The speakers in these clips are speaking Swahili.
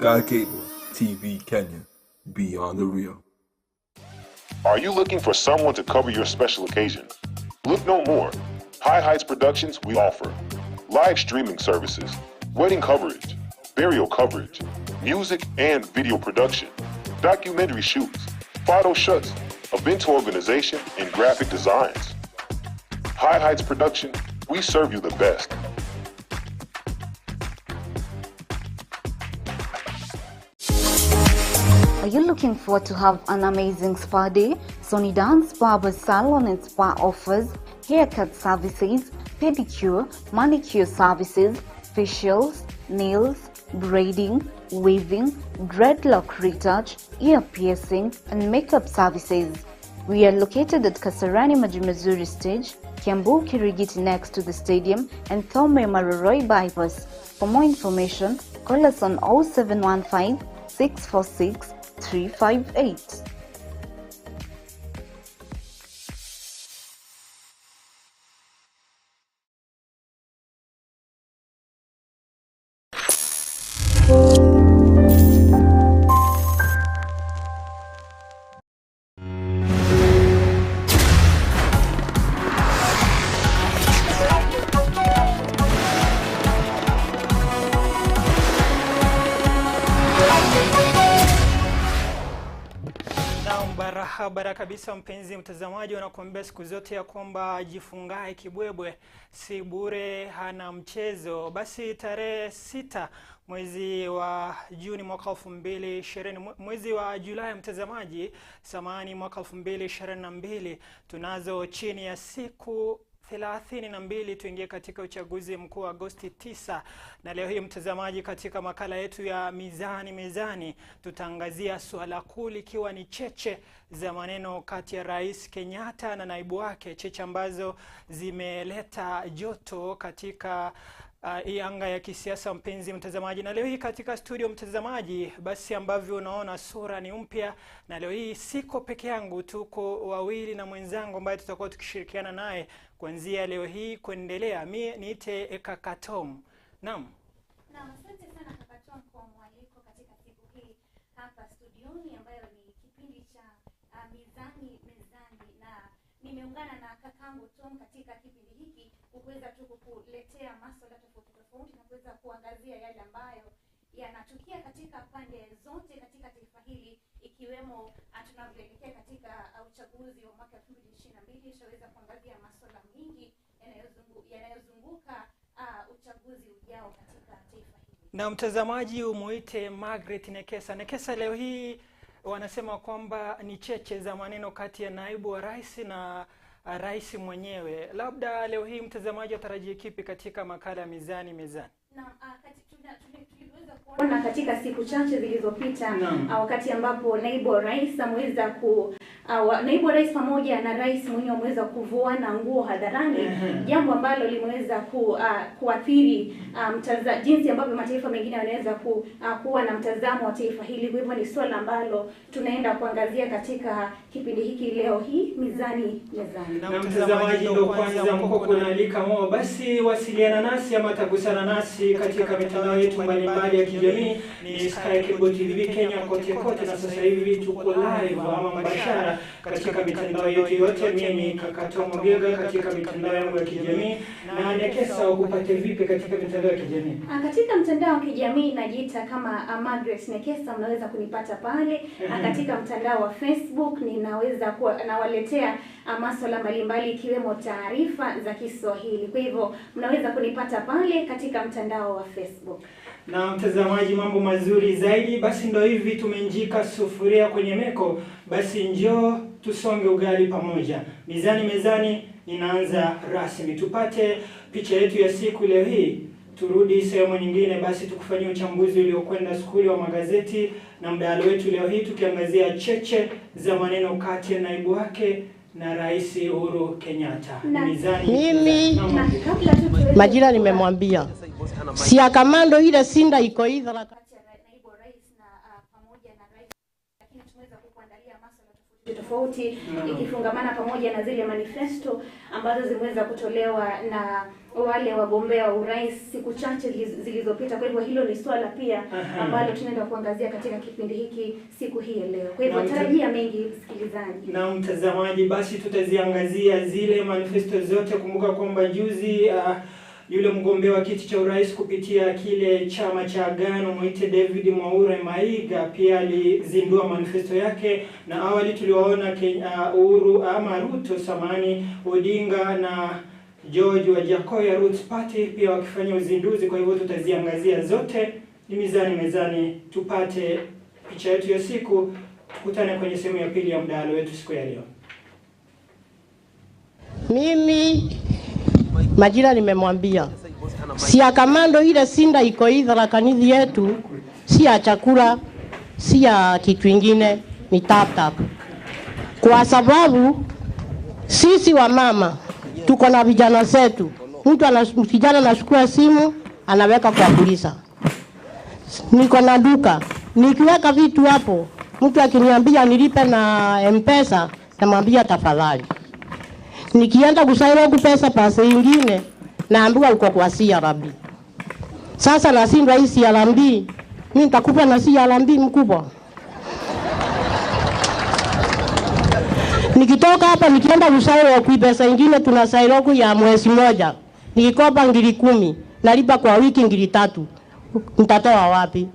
Sky Cable TV Kenya, beyond the real. Are you looking for someone to cover your special occasion? Look no more. High Heights Productions, we offer live streaming services, wedding coverage, burial coverage, music and video production, documentary shoots, photo shoots, event organization, and graphic designs. High Heights Production, we serve you the best. Are you looking forward to have an amazing spa day? Sony Dance Barber Salon and Spa offers haircut services, pedicure, manicure services, facials, nails, braiding, weaving, dreadlock retouch, ear piercing, and makeup services. We are located at Kasarani Majimazuri Stage, Kiambu Kirigiti next to the stadium, and Thome Maroroi Bypass. For more information, call us on 0715 646 358. Barabara kabisa mpenzi mtazamaji, wanakuambia siku zote ya kwamba jifungae kibwebwe si bure, hana mchezo. Basi tarehe 6 mwezi wa Juni mwaka 2020, mwezi wa Julai mtazamaji, samahani, mwaka 2022, tunazo chini ya siku 32 tuingie katika uchaguzi mkuu Agosti 9. Na leo hii mtazamaji, katika makala yetu ya Mizani Mezani tutaangazia suala kuu likiwa ni cheche za maneno kati ya Rais Kenyatta na naibu wake, cheche ambazo zimeleta joto katika hii anga ya kisiasa mpenzi mtazamaji. Na leo hii katika studio mtazamaji, basi ambavyo unaona sura ni mpya, na leo hii siko peke yangu, tuko wawili na mwenzangu ambaye tutakuwa tukishirikiana naye kuanzia leo hii kuendelea. Mie niite Kaka Tom. Naam. Naam, asante sana Kaka Tom kwa mwaliko katika siku hii hapa studioni ambayo ni kipindi cha Mizani Mezani, na nimeungana na kakangu Tom katika kipindi hiki kuweza tu kukuletea masuala tofauti tofauti na kuweza kuangazia yale ambayo yanatukia katika pande zote katika taifa hili, ikiwemo tunavyoelekea katika uchaguzi wa mwaka 2022. Tutaweza kuangazia masuala mingi yanayozunguka uchaguzi ujao katika taifa hili. Na mtazamaji umuite Margaret Nekesa. Nekesa, leo hii wanasema kwamba ni cheche za maneno kati ya naibu wa rais na rais mwenyewe. Labda leo hii mtazamaji atarajie kipi katika makala ya Mizani Mezani? Naam, tuliweza kuona katika siku chache zilizopita wakati ambapo naibu wa rais ameweza ku naibu wa rais pamoja na rais mwenyewe ameweza kuvuana nguo hadharani, jambo ambalo limeweza kuathiri jinsi ambavyo mataifa mengine yanaweza kuwa na mtazamo wa taifa hili. Kwa hivyo ni swala ambalo tunaenda kuangazia katika kipindi hiki leo hii Mizani Mezani. Na mtazamaji ndio kwanza mkoko na alika mo, basi wasiliana nasi ama tagusana nasi katika mitandao yetu mbalimbali ya kijamii, ni Sky Cable TV Kenya kote kote, na sasa hivi tuko live ama mbashara katika mitandao yetu yote. Mimi Kaka Tom Ogega katika mitandao yangu ya kijamii, na Nekesa ukupate vipi katika mitandao ya kijamii? Katika mtandao wa kijamii najiita kama Margaret Nekesa, mnaweza kunipata pale. Katika mtandao wa Facebook ninaweza nawaletea masuala mbalimbali ikiwemo taarifa za Kiswahili. Kwa hivyo mnaweza kunipata pale katika mtandao wa Facebook. Na mtazamaji, mambo mazuri zaidi, basi ndo hivi tumenjika sufuria kwenye meko, basi njoo tusonge ugali pamoja. Mizani Mezani inaanza rasmi. Tupate picha yetu ya siku leo hii, turudi sehemu nyingine basi tukufanyie uchambuzi uliokwenda skuli wa magazeti na mdahalo wetu leo hii tukiangazia cheche za maneno kati ya naibu wake na Rais Uhuru Kenyatta. Mizani mimi majira nimemwambia si akamando ile sinda iko idha tofauti ikifungamana pamoja na zile manifesto ambazo zimeweza kutolewa na wale wagombea wa urais siku chache zilizopita. Kwa hivyo hilo ni swala pia ambalo tunaenda kuangazia katika kipindi hiki siku hii ya leo. Kwa hivyo tarajia mengi, msikilizaji. Na mtazamaji, basi tutaziangazia zile manifesto zote. Kumbuka kwamba juzi yule mgombea wa kiti cha urais kupitia kile chama cha Agano mwite David Mwaure Maiga pia alizindua manifesto yake, na awali tuliwaona Uhuru ama Ruto samani Odinga na George Wajackoyah Roots Party pia wakifanya uzinduzi. Kwa hivyo tutaziangazia zote. Ni Mizani Mezani, tupate picha yetu ya siku. Tukutane kwenye sehemu ya pili ya mdahalo wetu siku ya leo. Mimi majira nimemwambia si ya kamando ile sinda iko idhara kanithi yetu, si ya chakula, si ya kitu ingine, ni tap tap. Kwa sababu sisi wa mama tuko na vijana zetu. Mtu kijana anachukua simu anaweka kwa polisa. Niko na duka, nikiweka vitu hapo, mtu akiniambia nilipe na M-Pesa, namwambia tafadhali. Nikienda kusaini pesa pasi nyingine, naambiwa uko kwa CRB. Sasa nashindwa hii CRB, mimi nitakupa na CRB mkubwa. Nikitoka hapa nikienda kusaini pesa nyingine, tunasaini ya mwezi mmoja. Nikikopa ngiri 10, nalipa kwa wiki ngiri 3. Nitatoa wapi?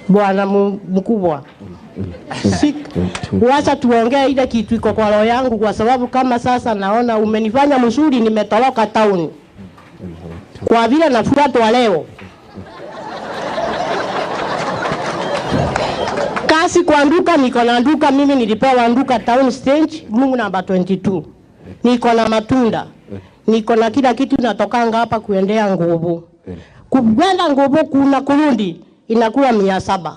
Bwana mkubwa. Wacha tuongee ile kitu iko kwa roho yangu, kwa sababu kama sasa naona umenifanya mzuri, nimetoroka town. Kwa vile nafuatwa leo. Kasi kwa nduka, niko na nduka, mimi nilipewa nduka town stage, room number 22. Niko na matunda. Niko na kila kitu, natokanga hapa kuendea nguvu. Kuenda nguvu kuna kurundi inakuwa 700.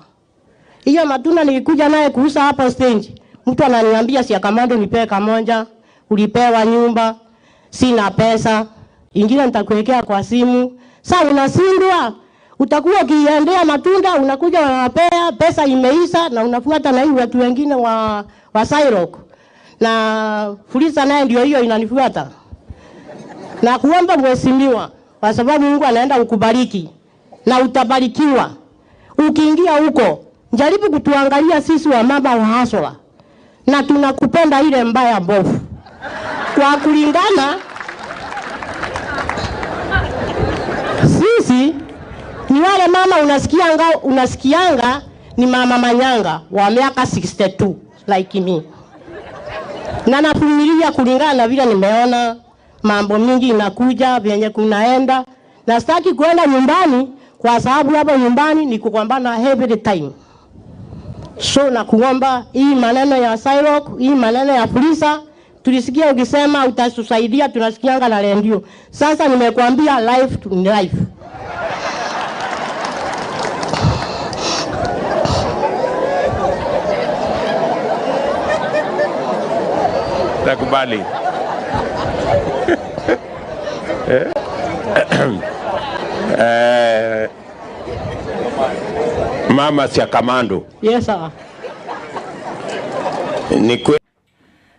Hiyo matunda nilikuja naye kuuza hapa stage. Mtu ananiambia si kamando nipewe kamoja, ulipewa nyumba, sina pesa, ingine nitakuwekea kwa simu. Sasa unashindwa, utakuwa ukiendea matunda unakuja unapea pesa imeisha, na unafuata na hii watu wengine wa Sairok. Na Fuliza naye ndio hiyo inanifuata. Na kuomba mheshimiwa, kwa sababu Mungu anaenda kukubariki na utabarikiwa. Ukiingia huko, jaribu kutuangalia sisi wa mama wa hasola. Na tunakupenda ile mbaya mbovu. Kwa kulingana sisi ni wale mama unasikianga ni mama manyanga wa miaka 62 like me. Na navumilia kulingana na vile nimeona mambo mingi inakuja vyenye kunaenda, na sitaki kwenda nyumbani kwa sababu hapo nyumbani ni kugombana every time. So na kuomba hii maneno ya Sairok, hii maneno ya Fuliza, tulisikia ukisema utatusaidia, tunasikianga na redio. Sasa nimekuambia life to life. Takubali. Mama Siakamando. Yes sir.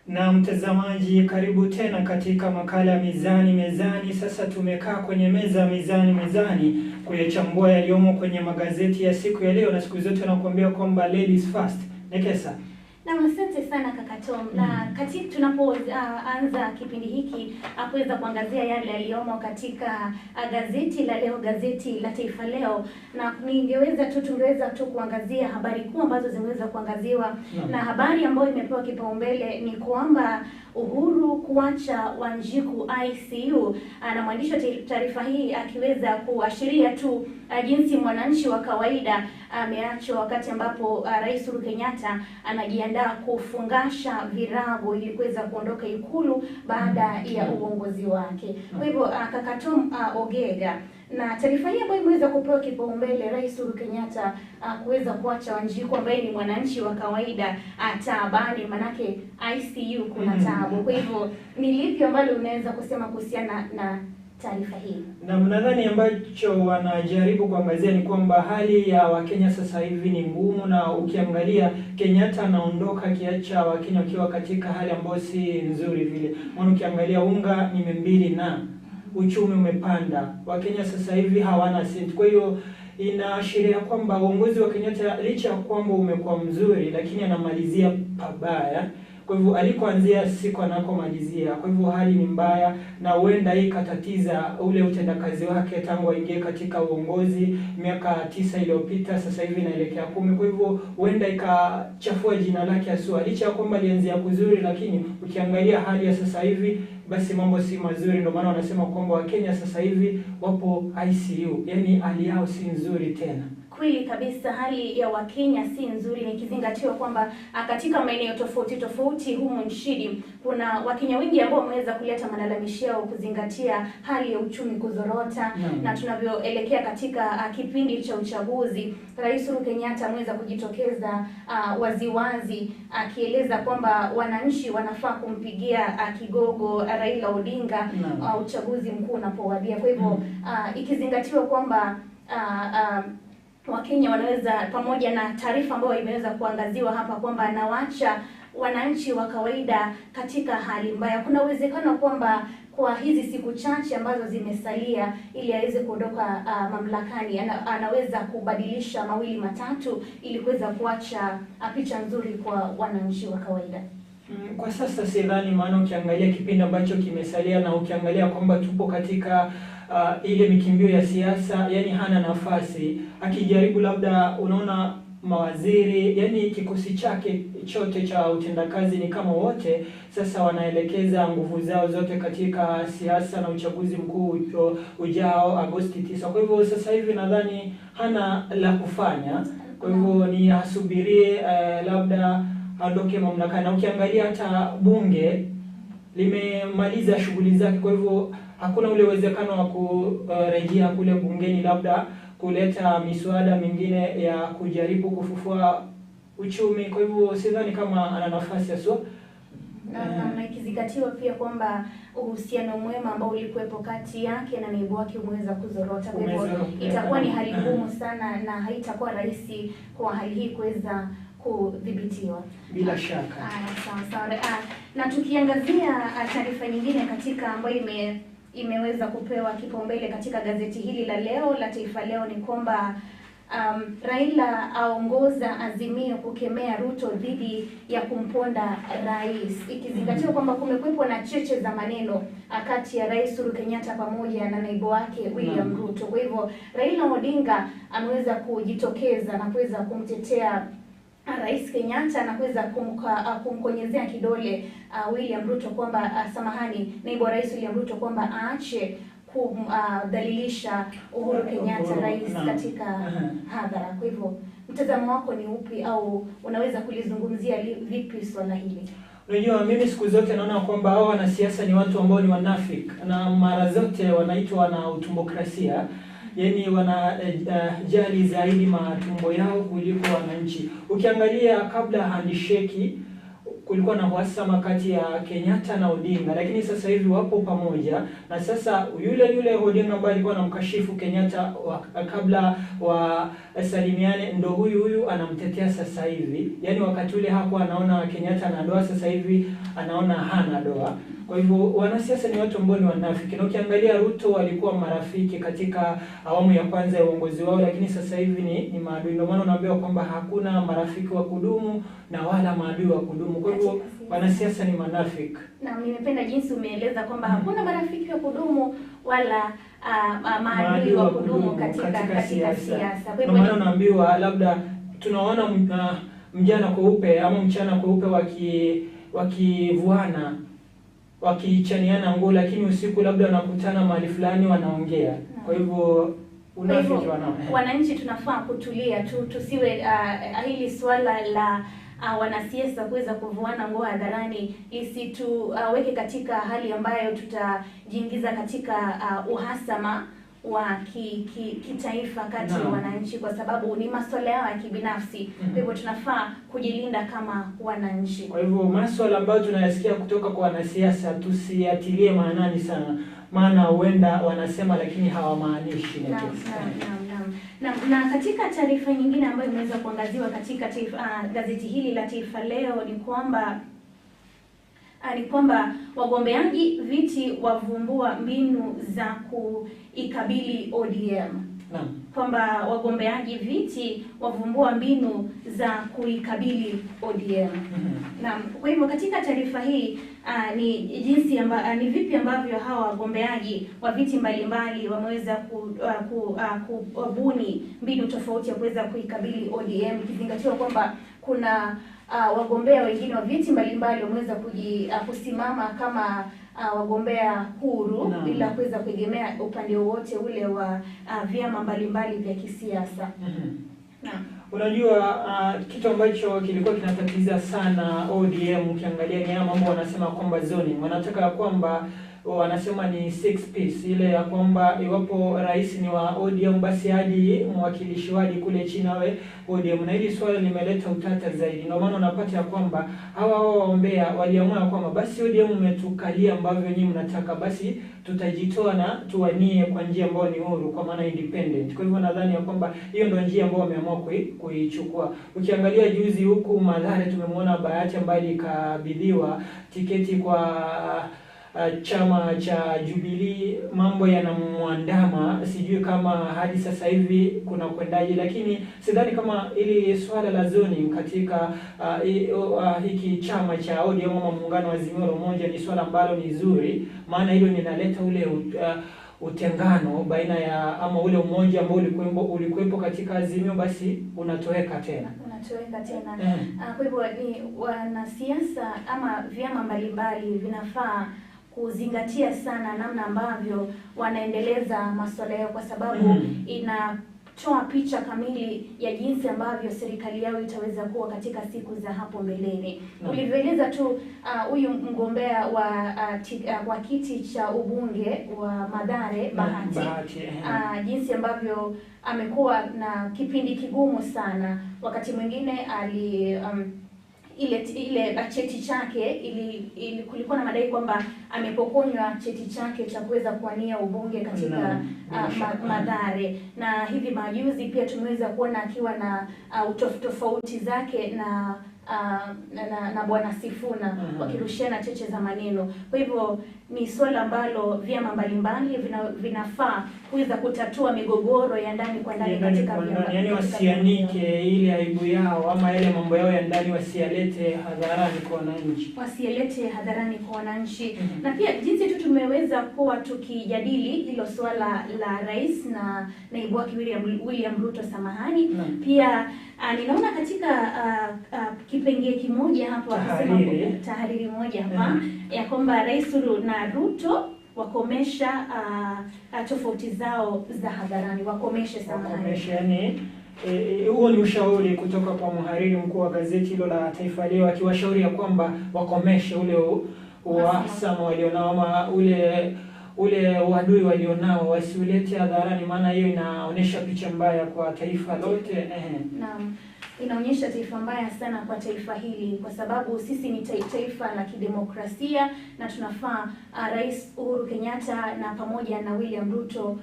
Na mtazamaji, karibu tena katika makala ya Mizani Mezani. Sasa tumekaa kwenye meza Mizani Mezani kuyachambua yaliyomo kwenye magazeti ya siku ya leo, na siku zote nakuambia kwamba ladies first. Nekesa. Na asante sana kaka Tom. Na katika tunapoanza kipindi hiki kuweza kuangazia yale yaliyomo katika gazeti la leo, gazeti la Taifa Leo, na tungeweza tu kuangazia habari kuu ambazo zimeweza kuangaziwa. Na habari ambayo imepewa kipaumbele ni kwamba Uhuru kuacha Wanjiku ICU, na mwandishi wa taarifa hii akiweza kuashiria tu jinsi mwananchi wa kawaida ameachwa wakati ambapo Rais Uhuru Kenyatta anajiandaa kufungasha virago ili kuweza kuondoka Ikulu baada ya uongozi wake. Kwa hivyo kaka Tom Ogega, na taarifa hii ambayo imeweza kupewa kipaumbele, Rais Uhuru Kenyatta kuweza kuacha Wanjiku ambaye ni mwananchi wa kawaida taabani, manake ICU kuna taabu. Kwa hivyo ni lipi ambalo unaweza kusema kuhusiana na taarifa hii? Na nadhani ambacho wanajaribu kuangazia ni kwamba hali ya Wakenya sasa hivi ni ngumu, na ukiangalia Kenyatta anaondoka akiacha Wakenya wakiwa katika hali ambayo si nzuri vile. Maana ukiangalia unga ni 200 na Uchumi umepanda, Wakenya sasa hivi hawana senti. Kwa hiyo inaashiria kwamba uongozi wa Kenyatta licha ya kwamba umekuwa mzuri, lakini anamalizia pabaya. Kwa hivyo alikoanzia siku anakomalizia. Kwa hivyo hali ni mbaya, na huenda hii ikatatiza ule utendakazi wake tangu aingie katika uongozi miaka 9 iliyopita, sasa hivi inaelekea 10. Kwa hivyo huenda ikachafua jina lake haswa, licha ya kwamba alianzia kuzuri, lakini ukiangalia hali ya sasa hivi basi mambo si mazuri. Ndio maana wanasema kwamba Wakenya sasa hivi wapo ICU, yani hali yao si nzuri tena. Kweli kabisa, hali ya Wakenya si nzuri, nikizingatiwa kwamba katika maeneo tofauti tofauti humu nchini kuna Wakenya wengi ambao wameweza kuleta malalamishi yao kuzingatia hali ya uchumi kuzorota. Na tunavyoelekea katika kipindi cha uchaguzi, Rais Uhuru Kenyatta ameweza kujitokeza waziwazi akieleza kwamba wananchi wanafaa kumpigia kigogo Raila Odinga uchaguzi mkuu unapowadia. Kwa hivyo ikizingatiwa kwamba Wakenya wanaweza, pamoja na taarifa ambayo imeweza kuangaziwa hapa kwamba anawaacha wananchi wa kawaida katika hali mbaya, kuna uwezekano kwamba kwa hizi siku chache ambazo zimesalia ili aweze kuondoka mamlakani, anaweza kubadilisha mawili matatu ili kuweza kuacha picha nzuri kwa wananchi wa kawaida. Kwa sasa sidhani, maana ukiangalia kipindi ambacho kimesalia na ukiangalia kwamba tupo katika ile mikimbio ya siasa, yani hana nafasi. Akijaribu labda, unaona mawaziri, yani kikosi chake chote cha utendakazi ni kama wote sasa wanaelekeza nguvu zao zote katika siasa na uchaguzi mkuu ujao Agosti 9. Kwa hivyo sasa hivi nadhani hana la kufanya. Kwa hivyo ni asubirie labda aondoke mamlakani. Na ukiangalia hata bunge limemaliza shughuli zake, kwa hivyo hakuna ule uwezekano wa kurejea kule bungeni labda kuleta miswada mingine ya kujaribu kufufua uchumi. Kwa hivyo sidhani kama ana nafasi haswa. Na ikizingatiwa pia kwamba uhusiano mwema ambao ulikuwepo kati yake na naibu wake umeweza kuzorota. Kwa hivyo itakuwa ni hali ngumu sana na haitakuwa rahisi kwa hali hii kuweza kudhibitiwa. Bila shaka. Sawa sawa. Na tukiangazia taarifa nyingine katika ambayo imeweza kupewa kipaumbele katika gazeti hili la leo la Taifa Leo ni kwamba Raila aongoza Azimio kukemea Ruto dhidi ya kumponda rais, ikizingatiwa kwamba kumekuwepo na cheche za maneno kati ya Rais Uhuru Kenyatta pamoja na naibu wake William Ruto. Kwa hivyo Raila Odinga ameweza kujitokeza na kuweza kumtetea Rais Kenyatta na kuweza kumkonyezea kidole William Ruto kwamba samahani, naibu wa Rais William Ruto kwamba aache kumdhalilisha Uhuru Kenyatta rais katika hadhara. Kwa hivyo mtazamo wako ni upi, au unaweza kulizungumzia vipi swala hili? Unajua, mimi siku zote naona kwamba hao wanasiasa ni watu ambao ni wanafiki, na mara zote wanaitwa na utumbokrasia. Yaani wanajali zaidi matumbo yao kuliko wananchi. Ukiangalia kabla handisheki kulikuwa na uhasama kati ya Kenyatta na Odinga, lakini sasa hivi wapo pamoja. Na sasa yule Odinga ambaye alikuwa anamkashifu Kenyatta kabla wasalimiane, ndo huyu anamtetea sasa hivi. Yaani wakati ule hakuwa anaona Kenyatta ana doa, sasa hivi anaona hana doa. Kwa hivyo wanasiasa ni watu ambao ni wanafiki. Na ukiangalia Ruto walikuwa marafiki katika awamu ya kwanza ya uongozi wao, lakini sasa hivi ni maadui. Ndio maana unaambiwa kwamba hakuna marafiki wa kudumu na wala maadui wa kudumu. Kwa hivyo wanasiasa ni manafiki. Na nimependa jinsi umeeleza kwamba hakuna marafiki wa kudumu wala maadui wa kudumu katika siasa. Kwa hivyo maana unaambiwa labda tunaona mjana kweupe ama mchana kweupe wakivuana, wakichaniana nguo, lakini usiku labda wanakutana mahali fulani wanaongea. Kwa hivyo unafiki wanao. Wananchi tunafaa kutulia tu, tusiwe hili swala la wanasiasa kuweza kuvuana nguo hadharani isituweke katika hali ambayo tutajiingiza katika uhasama wa kitaifa kati ya wananchi, kwa sababu ni masuala yao ya kibinafsi. Kwa hivyo tunafaa kujilinda kama wananchi. Kwa hivyo masuala ambayo tunayasikia kutoka kwa wanasiasa tusiatilie maanani sana, maana huenda wanasema lakini hawamaanishi. Na katika taarifa nyingine ambayo imeweza kuangaziwa katika gazeti hili la Taifa Leo ni kwamba ni kwamba wagombeaji viti wavumbua mbinu za kuikabili ODM. Naam. Kwamba wagombeaji viti wavumbua mbinu za kuikabili ODM. Naam, kwa hivyo katika taarifa hii ni jinsi ni vipi ambavyo hawa wagombeaji wa viti mbalimbali wameweza kubuni mbinu tofauti ya kuweza kuikabili ODM, ikizingatiwa kwamba kuna wagombea wengine wa viti mbalimbali wameweza kusimama kama wagombea huru bila kuweza kuegemea upande wowote ule wa vyama mbalimbali vya kisiasa. Naam. Unajua, kitu ambacho kilikuwa kinatatiza sana ODM ukiangalia ni haya mambo wanasema kwamba zoning, wanataka kwamba wanasema ni six piece, ile ya kwamba iwapo rais ni wa ODM basi hadi mwakilishi wadi kule chini awe ODM, na hili swala limeleta utata zaidi. Ndio maana unapata ya kwamba hawa waombea waliamua kwamba basi ODM umetukalia ambavyo nyinyi mnataka, basi tutajitoa na tuwanie kwa njia ambayo ni huru, kwa maana independent. Kwa hivyo nadhani ya kwamba hiyo ndio njia ambayo wameamua kuichukua. Ukiangalia juzi huku Mathare tumemwona Bahati ambaye alikabidhiwa tiketi kwa chama cha Jubilee, mambo yanamwandama, sijui kama hadi sasa hivi kuna kwendaje, lakini sidhani kama ili swala la zoning katika hiki chama cha ODM ama muungano wa Azimio la Umoja ni swala ambalo ni zuri, maana hilo linaleta ule utengano baina ya ama ule umoja ambao ulikuwepo katika Azimio, basi unatoweka tena. Kwa hivyo ni wanasiasa ama vyama mbalimbali vinafaa kuzingatia sana namna ambavyo wanaendeleza masuala yao, kwa sababu inatoa picha kamili ya jinsi ambavyo serikali yao itaweza kuwa katika siku za hapo mbeleni. Ulivyoeleza tu huyu mgombea wa kiti cha ubunge wa Mathare Bahati, jinsi ambavyo amekuwa na kipindi kigumu sana. Wakati mwingine ali ile cheti chake ili kulikuwa na madai kwamba amepokonywa cheti chake cha kuweza kuwania ubunge katika Mathare, na hivi majuzi pia tumeweza kuona akiwa na tofauti zake na na Bwana Sifuna wakirushiana cheche za maneno. Kwa hivyo ni swala ambalo vyama mbalimbali vinafaa kuweza kutatua migogoro ya ndani kwa ndani katika vyama, yani wasianike ile aibu yao ama ile mambo yao ya ndani, wasialete hadharani kwa wananchi, wasialete hadharani kwa wananchi. Na pia jinsi tu tumeweza kuwa tukijadili hilo swala la rais na naibu wake William Ruto, samahani, pia ninaona katika kipengee kimoja hapo akisema tahariri moja hapa ya kwamba Rais na Ruto wakomesha tofauti zao za hadharani, wakomeshe, samahani, wakomeshe. Yani huo ni ushauri kutoka kwa mhariri mkuu wa gazeti hilo la Taifa Leo, akiwashauri ya kwamba wakomeshe ule uhasama walionao ama ule uadui walionao, wasiulete hadharani, maana hiyo inaonyesha picha mbaya kwa taifa lote. Naam, inaonyesha taifa mbaya sana kwa taifa hili, kwa sababu sisi ni taifa la kidemokrasia na tunafaa Rais Uhuru Kenyatta na pamoja na William Ruto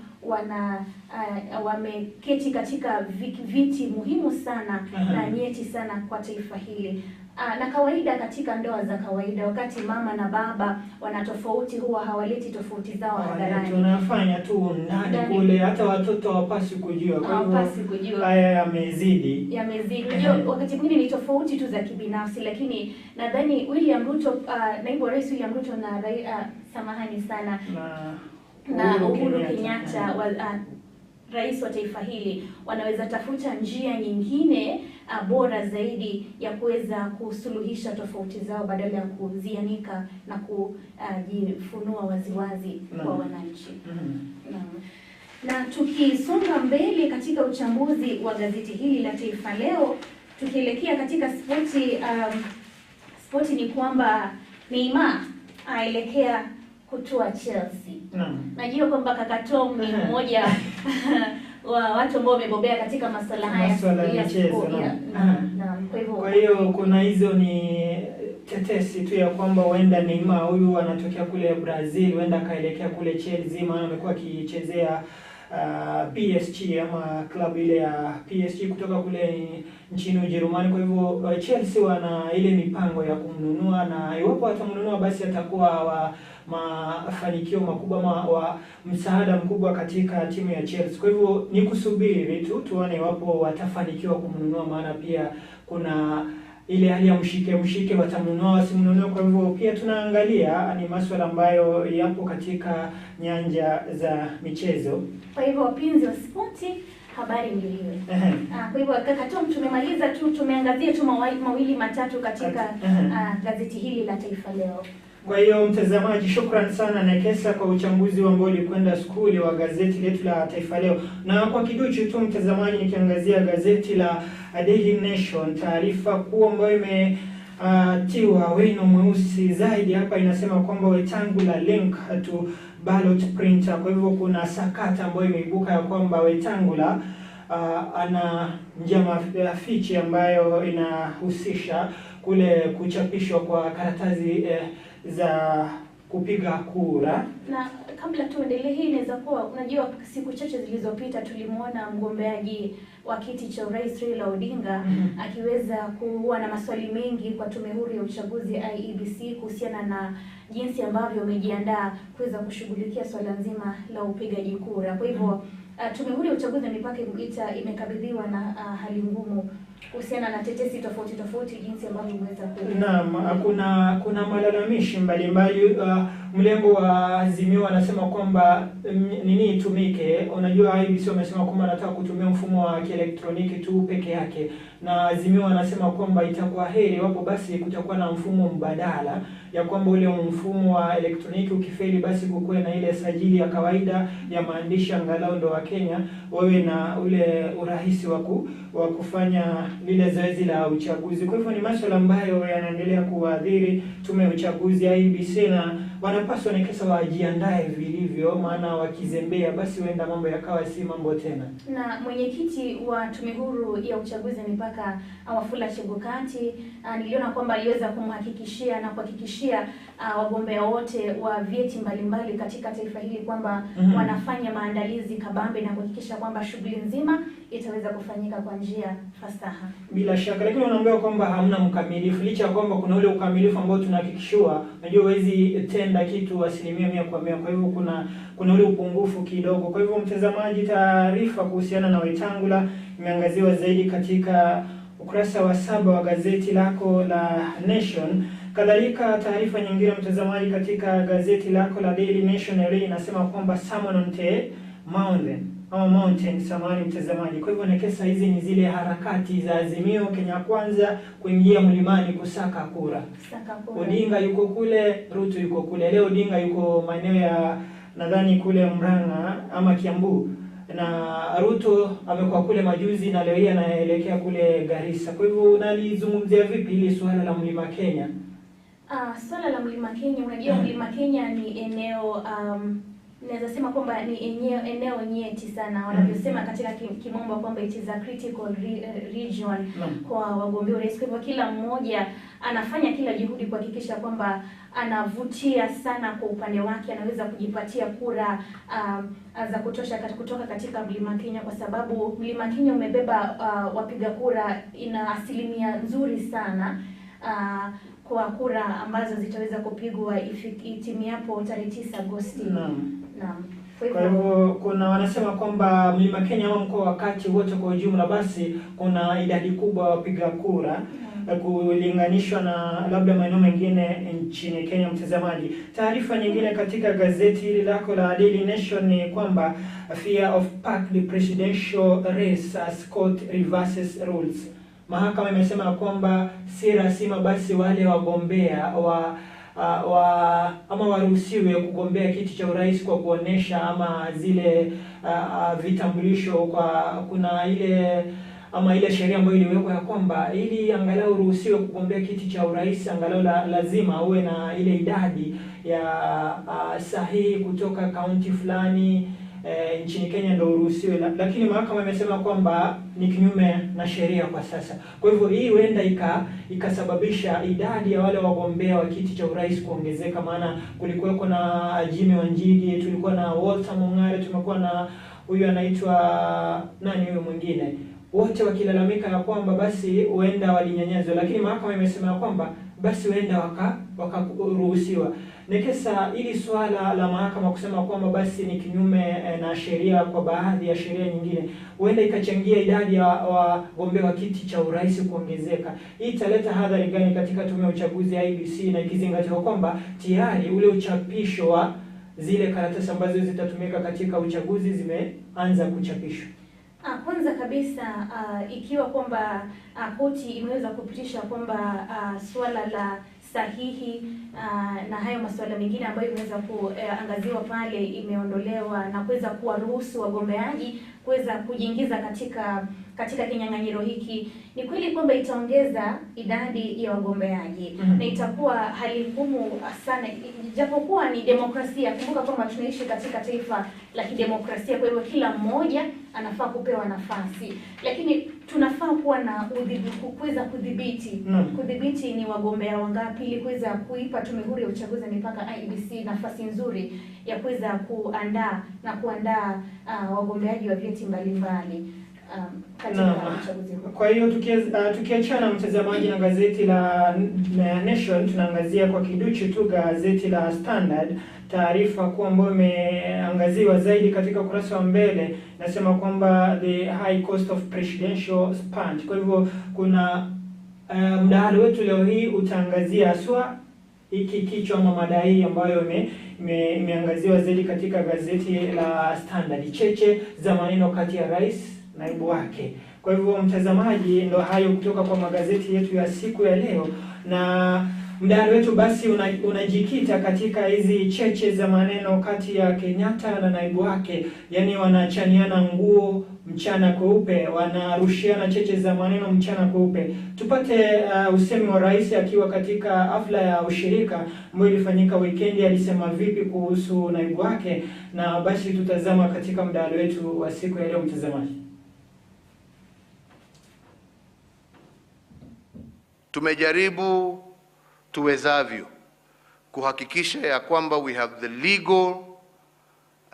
wameketi katika viti muhimu sana na nyeti sana kwa taifa hili. Na kawaida katika ndoa za kawaida, wakati mama na baba wana tofauti, huwa hawaleti tofauti zao hadharani, tunafanya tu ndani kule, hata watoto hawapaswi kujua. Kwa hivyo haya yamezidi. Unajua, wakati mwingine ni tofauti tu za kibinafsi, lakini nadhani William Ruto, naibu wa rais William Ruto na samahani sana na Uhuru Kenyatta rais wa taifa hili wanaweza tafuta njia nyingine bora zaidi ya kuweza kusuluhisha tofauti zao badala ya kuzianika na kujifunua waziwazi kwa wananchi. Na tukisonga mbele katika uchambuzi wa gazeti hili la Taifa Leo, tukielekea katika spoti, spoti ni kwamba Neymar aelekea kutua Chelsea. Najua kwamba kaka Tom ni mmoja wa watu ambao wamebobea katika masuala haya ya michezo. Kwa hiyo kuna hizo ni tetesi tu ya kwamba huenda Neymar huyu anatokea kule Brazil, huenda akaelekea kule Chelsea, maana amekuwa akichezea PSG ama klabu ile ya PSG kutoka kule nchini Ujerumani. Kwa hivyo Chelsea wana ile mipango ya kumnunua, na iwapo watamnunua basi atakuwa wa mafanikio makubwa ama wa msaada mkubwa katika timu ya Chelsea. Kwa hivyo ni kusubiri tu tuone iwapo watafanikiwa kumnunua, maana pia kuna ile hali ya mshike mshike, watamnunua wasimnunue. Kwa hivyo pia tunaangalia ni masuala ambayo yapo katika nyanja za michezo. Kwa hivyo wapenzi wa spoti, habari ndio hiyo. Kwa hivyo kaka Tom, tumemaliza tu, tumeangazia tu mawili matatu katika gazeti hili la Taifa Leo. Kwa hiyo mtazamaji, shukran sana Nekesa kwa uchambuzi ambao ulikwenda skuli wa gazeti letu la Taifa Leo. Na kwa kiduchu tu mtazamaji, nikiangazia gazeti la Daily Nation, taarifa kuu ambayo imetiwa wino mweusi zaidi hapa inasema kwamba Wetangula link to ballot printer. Kwa hivyo kuna sakata ambayo imeibuka ya kwamba Wetangula ana njama fiche ambayo inahusisha kule kuchapishwa kwa karatasi za kupiga kura. Na kabla tuendelee, hii inaweza kuwa, unajua siku chache zilizopita tulimuona mgombeaji wa kiti cha urais Raila Odinga akiweza kuwa na maswali mengi kwa Tume Huru ya Uchaguzi IEBC kuhusiana na jinsi ambavyo wamejiandaa kuweza kushughulikia swala nzima la upigaji kura. Kwa hivyo Tume Huru ya Uchaguzi na Mipaka imekabidhiwa na hali ngumu kuhusiana na tetesi tofauti tofauti jinsi ambavyo imeweza ku. Naam, kuna malalamishi mbalimbali. Mlengo wa Azimio anasema kwamba nini itumike. Unajua IEBC wamesema kwamba anataka kutumia mfumo wa kielektroniki tu peke yake, na Azimio anasema kwamba itakuwa heri iwapo basi kutakuwa na mfumo mbadala, ya kwamba ule mfumo wa elektroniki ukifeli basi kukuwe na ile sajili ya kawaida ya maandishi, angalau ndo wa Kenya wawe na ule urahisi wa kufanya lile zoezi la uchaguzi. Kwa hivyo ni masuala ambayo yanaendelea kuadhiri tume ya uchaguzi IEBC, na wanapaswa Nekesa wajiandae vilivyo, maana wakizembea basi huenda mambo yakawa si mambo tena. Na mwenyekiti wa Tume Huru ya Uchaguzi na Mipaka Wafula Chebukati, niliona kwamba aliweza kumhakikishia na kuhakikishia wagombea wote wa vyeti mbalimbali katika taifa hili kwamba wanafanya maandalizi kabambe na kuhakikisha kwamba shughuli nzima itaweza kufanyika kwa njia fasaha. Bila shaka, lakini unaambiwa kwamba hamna mkamilifu, licha ya kwamba kuna ule ukamilifu ambao tunahakikishiwa. Unajua huwezi tenda kitu 100% kwa 100%, kwa hivyo kuna ule upungufu kidogo. Kwa hivyo mtazamaji, taarifa kuhusiana na Wetangula imeangaziwa zaidi katika ukurasa wa 7 wa gazeti lako la Nation. Kadhalika taarifa nyingine mtazamaji, katika gazeti lako la Daily Nation leo inasema kwamba Salmon on the Mountain ama Mountain, samahani mtazamaji. Kwa hivyo Nekesa, hizi ni zile harakati za Azimio Kenya Kwanza kuingia mlimani kusaka kura. Odinga yuko kule, Ruto yuko kule. Leo Odinga yuko maeneo ya nadhani kule Murang'a ama Kiambu, na Ruto amekuwa kule majuzi na leo hii anaelekea kule Garissa. Kwa hivyo unalizungumzia vipi hili suala la Mlima Kenya? Suala la Mlima Kenya, unajua Mlima Kenya ni eneo naweza sema kwamba ni eneo nyeti sana, wanavyosema katika kimombo kwamba it is a critical region kwa wagombea urais. Kwa hivyo kila mmoja anafanya kila juhudi kuhakikisha kwamba anavutia sana kwa upande wake, anaweza kujipatia kura za kutosha kutoka katika Mlima Kenya, kwa sababu Mlima Kenya umebeba wapiga kura ina asilimia nzuri sana kwa kura ambazo zitaweza kupigwa itimiapo tarehe 9 Agosti. Naam. Kwa hivyo kuna wanasema kwamba Mlima Kenya au mkoa wa kati wote kwa ujumla, basi kuna idadi kubwa wapiga kura kulinganishwa na labda maeneo mengine nchini Kenya. Mtazamaji, taarifa nyingine katika gazeti hili lako la Daily Nation ni kwamba fear of packed presidential race as court reverses rules. Mahakama imesema kwamba si rasima basi wale wagombea ama waruhusiwe kugombea kiti cha urais kwa kuonesha ama zile vitambulisho, kwa kuna ile ama ile sheria ambayo iliwekwa ya kwamba ili angalau uruhusiwe kugombea kiti cha urais angalau lazima uwe na ile idadi ya sahihi kutoka kaunti fulani nchini Kenya ndio uruhusiwe, lakini mahakama imesema kwamba ni kinyume na sheria kwa sasa. Kwa hivyo hii huenda ikasababisha idadi ya wale wagombea wa kiti cha urais kuongezeka, maana kulikuwa na Jimmy Wanjigi, tulikuwa na Walter Mong'are, tumekuwa na huyu anaitwa nani huyu mwingine, wote wakilalamika ya kwamba basi huenda walinyanyazwa, lakini mahakama imesema ya kwamba basi huenda wakaruhusiwa. Nekesa, ili swala la mahakama kusema kwamba basi ni kinyume na sheria kwa baadhi ya sheria nyingine, huenda ikachangia idadi ya wagombea wa kiti cha urais kuongezeka. Hii italeta hadhari gani katika tume ya uchaguzi ya IEBC, na ikizingatiwa kwamba tayari ule uchapisho wa zile karatasi ambazo zitatumika katika uchaguzi zimeanza kuchapishwa? Kwanza kabisa ikiwa kwamba koti imeweza kupitisha kwamba suala la sahihi na hayo masuala mengine ambayo imeweza kuangaziwa pale imeondolewa na kuweza kuwaruhusu wagombeaji kuweza kujiingiza katika kinyang'anyiro hiki, ni kweli kwamba itaongeza idadi ya wagombeaji na itakuwa hali ngumu sana, japokuwa ni demokrasia. Kumbuka kwamba tunaishi katika taifa la kidemokrasia, kwa hivyo kila mmoja anafaa kupewa nafasi, lakini tunafaa kuwa na kuweza kudhibiti kudhibiti ni wagombea wangapi, ili kuweza kuipa Tume Huru ya Uchaguzi na Mipaka IEBC nafasi nzuri ya kuweza kuandaa na kuandaa wagombeaji wa vyeti mbalimbali katika uchaguzi huu. Kwa hiyo tukiachana mtazamaji na gazeti la Nation, tunaangazia kwa kiduchu tu gazeti la Standard. Taarifa kuu ambayo imeangaziwa zaidi katika ukurasa wa mbele nasema kwamba the high cost of presidential sponge. Kwa hivyo kuna mdahalo wetu leo hii utaangazia haswa hiki kichwa ama mada hii ambayo imeangaziwa zaidi katika gazeti la Standard, cheche za maneno kati ya rais naibu wake. Kwa hivyo mtazamaji, ndo hayo kutoka kwa magazeti yetu ya siku ya leo, na mdahalo wetu basi unajikita katika hizi cheche za maneno kati ya Kenyatta na naibu wake. Yani wanachaniana nguo mchana kweupe, wanarushiana cheche za maneno mchana kweupe. Tupate usemi wa rais akiwa katika hafla ya ushirika ambayo ilifanyika weekend, alisema vipi kuhusu naibu wake, na basi tutazama katika mdahalo wetu wa siku ya leo mtazamaji. Tumejaribu tuwezavyo kuhakikisha ya kwamba we have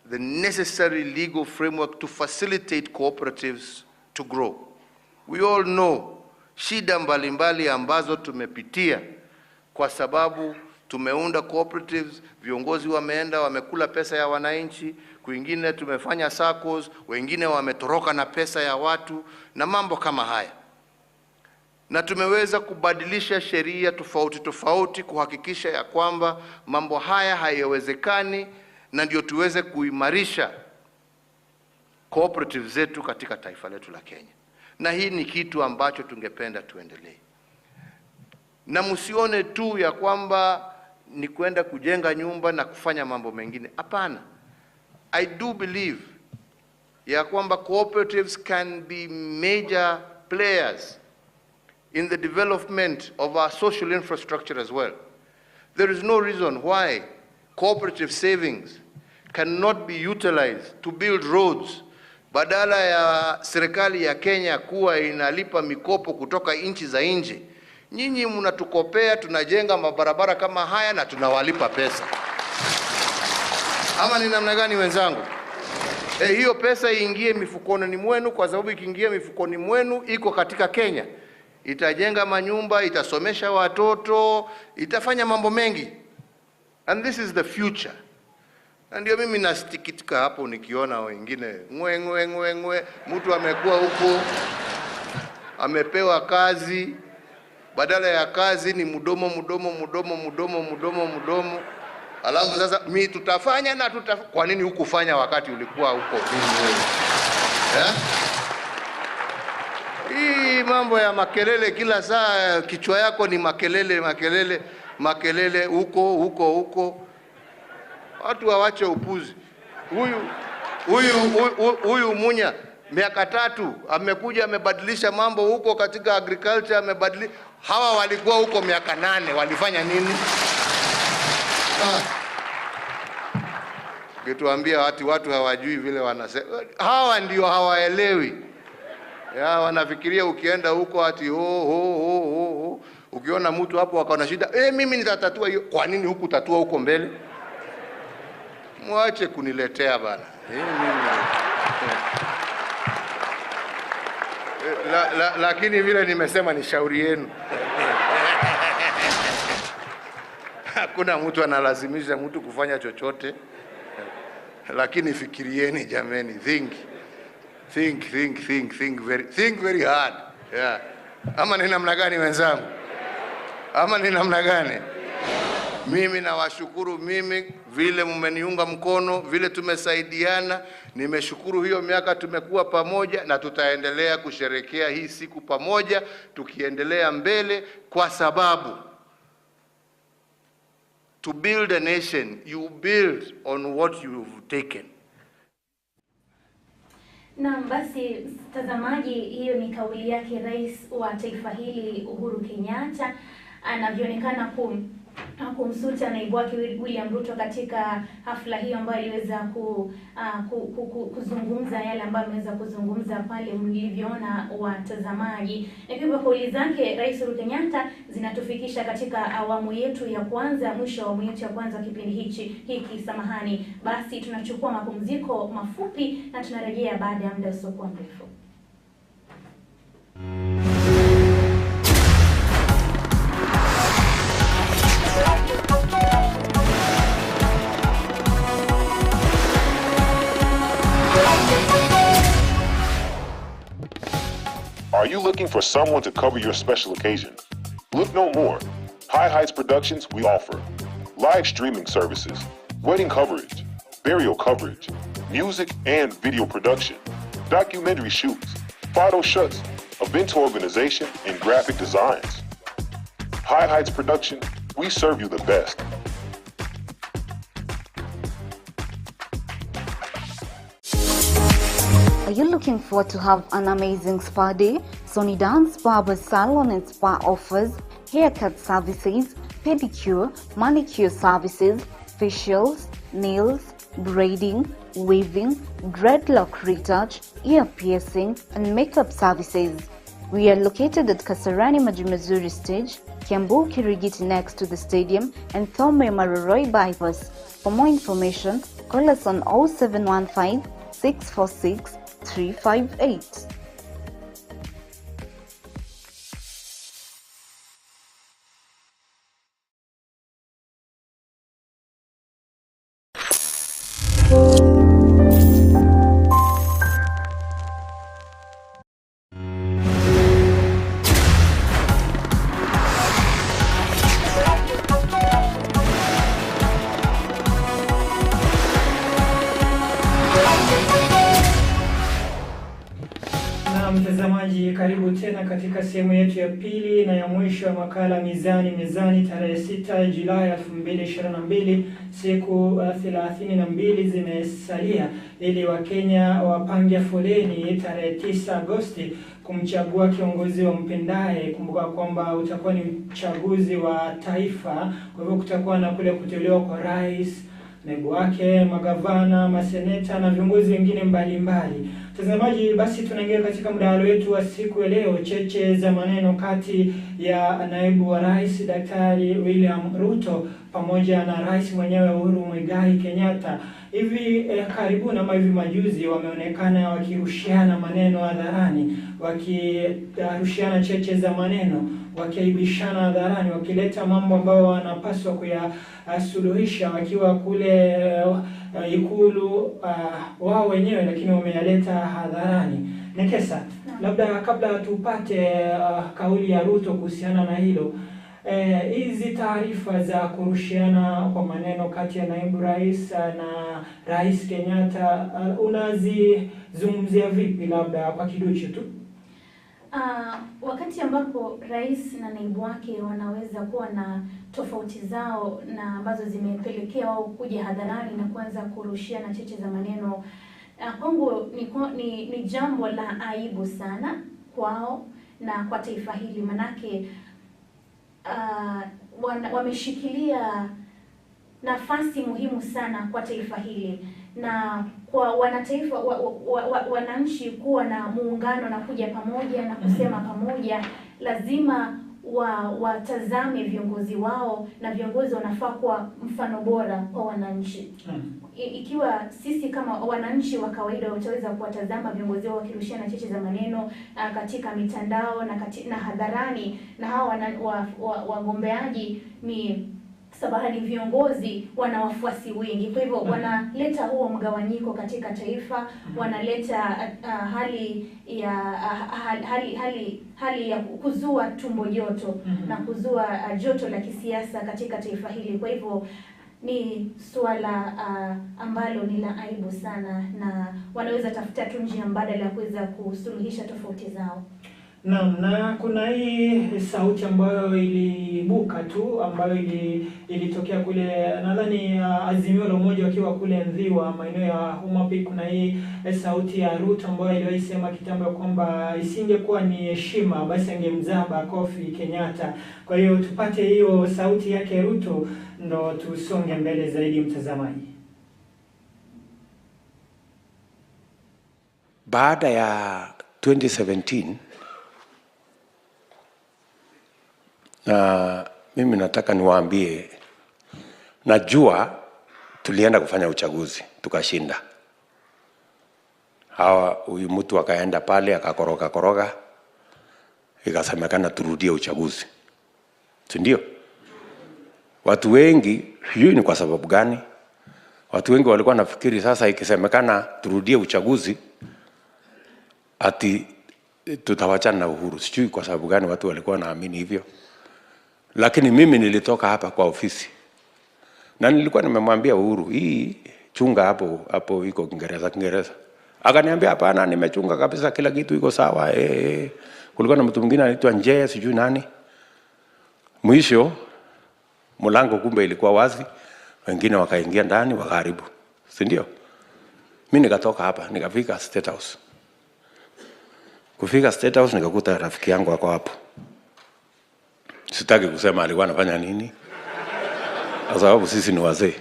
the necessary legal framework to facilitate cooperatives to grow. We all know shida mbalimbali ambazo tumepitia kwa sababu tumeunda cooperatives, viongozi wameenda wamekula pesa ya wananchi, kwingine tumefanya SACCOs, wengine wametoroka na pesa ya watu na mambo kama haya. Na tumeweza kubadilisha sheria tofauti tofauti kuhakikisha ya kwamba mambo haya hayawezekani, na ndio tuweze kuimarisha cooperative zetu katika taifa letu la Kenya. Na hii ni kitu ambacho tungependa tuendelee. Na msione tu ya kwamba ni kwenda kujenga nyumba na kufanya mambo mengine. Hapana. I do believe ya kwamba cooperatives can be major players in the development of our social infrastructure as well. There is no reason why cooperative savings cannot be utilized to build roads. Badala ya serikali ya Kenya kuwa inalipa mikopo kutoka nchi za nje, nyinyi mnatukopea, tunajenga mabarabara kama haya na tunawalipa pesa. Ama ni namna gani wenzangu? Hiyo pesa iingie mifukoni mwenu, kwa sababu ikiingia mifukoni mwenu iko katika Kenya. Itajenga manyumba, itasomesha watoto, itafanya mambo mengi. And this is the future. Na ndio mimi nasikitika hapo nikiona wengine ngwe ngwe ngwe ngwe, mtu amekuwa huko amepewa kazi, badala ya kazi ni mdomo mdomo mdomo mdomo mdomo mdomo. Alafu sasa mimi tutafanya na kwa nini hukufanya wakati ulikuwa huko mimi? Hii mambo ya makelele kila saa, kichwa yako ni makelele makelele makelele huko huko huko. Watu waache upuzi. Huyu Munya miaka 3 amekuja amebadilisha mambo huko katika agriculture, amebadilisha. Hawa walikuwa huko miaka 8 walifanya nini? Ukituambia watu hawajui vile wanasema. Hawa ndio hawaelewi. Ya, wanafikiria ukienda huko ati ho ho ho ho. Ukiona mtu hapo akaona shida, mimi nitatatua hiyo. Kwa nini huku tatua huko mbele? Mwache kuniletea bana. Mimi. Lakini vile nimesema ni shauri yenu. Hakuna mtu analazimisha mtu kufanya chochote. Lakini fikirieni jameni, think. Think, think, think, think very hard. Yeah. Ama ni namna gani wenzangu? Ama ni namna gani? Mimi nawashukuru, mimi vile mmeniunga mkono, vile tumesaidiana. Nimeshukuru hiyo miaka tumekuwa pamoja, na tutaendelea kusherekea hii siku pamoja, tukiendelea mbele, kwa sababu to build a nation, you build on what you've taken. Naam, basi mtazamaji, hiyo ni kauli yake Rais wa taifa hili Uhuru Kenyatta anavyoonekana kumsuta naibu wake William Ruto katika hafla hiyo ambayo aliweza kuzungumza yale ambayo ameweza kuzungumza pale mlivyoona watazamaji. Na hivyo kauli zake Rais Uhuru Kenyatta zinatufikisha katika awamu yetu ya kwanza, mwisho wa awamu yetu ya kwanza kipindi hiki samahani. Basi tunachukua mapumziko mafupi na tunarejea baada ya muda usiokuwa mrefu. Are you looking for someone to cover your special occasion? Look no more. High Heights Productions, we offer live streaming services, wedding coverage, burial coverage, music and video production, documentary shoots, photo shoots, event organization, and graphic designs. High Heights Production, we serve you the best. Are you looking forward to have an amazing spa day? Sony Dance Barber Salon and Spa offers haircut services, pedicure, manicure services, facials, nails, braiding, weaving, dreadlock retouch, ear piercing, and makeup services. We are located at Kasarani Majimazuri Stage, Kiambu Kirigiti next to the stadium, and Thome Maroroi Bypass. For more information, call us on 0715 646 358. Mtazamaji, karibu tena katika sehemu yetu ya pili na ya mwisho ya makala Mizani Mezani, tarehe 6 Julai 2022. Siku 32 zimesalia ili Wakenya wapange foleni tarehe 9 Agosti kumchagua kiongozi wa mpendaye. Kumbuka kwamba utakuwa ni uchaguzi wa taifa, kwa hivyo kutakuwa na kule kuteuliwa kwa rais, naibu wake, magavana, maseneta na viongozi wengine mbalimbali. Mtazamaji, basi tunaingia katika mdahalo wetu wa siku ya leo, cheche za maneno kati ya naibu wa rais Daktari William Ruto pamoja na rais mwenyewe Uhuru Muigai Kenyatta. Hivi karibuni ama hivi majuzi wameonekana wakirushiana maneno hadharani, wakirushiana cheche za maneno, wakiaibishana hadharani, wakileta mambo ambayo wanapaswa kuyasuluhisha wakiwa kule Ikulu wao wenyewe, lakini wameyaleta hadharani. Nekesa, labda kabla tupate kauli ya Ruto kuhusiana na hilo, hizi taarifa za kurushiana kwa maneno kati ya naibu rais na Rais Kenyatta unazizungumzia vipi, labda kwa kiduchu tu? Wakati ambapo rais na naibu wake wanaweza kuwa na tofauti zao na ambazo zimepelekea wao kuja hadharani na kuanza kurushiana cheche za maneno, kwangu ni jambo la aibu sana kwao na kwa taifa hili, manake wameshikilia nafasi muhimu sana kwa taifa hili na kwa wanataifa, wananchi kuwa na muungano na kuja pamoja na kusema pamoja, lazima Watazame viongozi wao, na viongozi wanafaa kuwa mfano bora kwa wananchi. Ikiwa sisi kama wananchi wa kawaida wataweza kuwatazama viongozi wao wakirushiana cheche za maneno katika mitandao na hadharani, na hawa wagombeaji ni sabahani viongozi wana wafuasi wengi, kwa hivyo wanaleta huo mgawanyiko katika taifa, wanaleta hali ya hali ya kuzua tumbo joto na kuzua joto la kisiasa katika taifa hili. Kwa hivyo ni suala ambalo ni la aibu sana, na wanaweza tafuta tu njia mbadala ya kuweza kusuluhisha tofauti zao. Naam, na kuna hii sauti ambayo iliibuka tu ambayo ilitokea kule, nadhani Azimio la Umoja wakiwa kule Ndhiwa, maeneo ya Homa Bay. Kuna hii sauti ya Ruto ambayo iliwahi sema kitambo kwamba isingekuwa ni heshima basi angemzaba kofi Kenyatta. Kwa hiyo tupate hiyo sauti yake Ruto ndo tusonge mbele zaidi, mtazamaji. Baada ya 2017 na mimi nataka niwaambie, najua tulienda kufanya uchaguzi tukashinda. Hawa huyu mtu akaenda pale akakoroga koroga, ikasemekana turudie uchaguzi, si ndio? Watu wengi, sijui ni kwa sababu gani, watu wengi walikuwa nafikiri sasa ikisemekana turudie uchaguzi ati tutawachana na Uhuru. Sijui kwa sababu gani watu walikuwa naamini hivyo. Lakini mimi nilitoka hapa kwa ofisi na nilikuwa nimemwambia Uhuru, hii chunga hapo hapo iko Kiingereza. Akaniambia hapana, nimechunga kabisa, kila kitu iko sawa. Kulikuwa na mtu mwingine anaitwa Njee sijui nani. Mwisho mlango kumbe ilikuwa wazi, wengine wakaingia ndani wakaharibu, si ndio? Mimi nikatoka hapa nikafika State House. Kufika State House nikakuta rafiki yangu ako hapo. Sitaki kusema alikuwa anafanya nini, kwa sababu sisi ni wazee.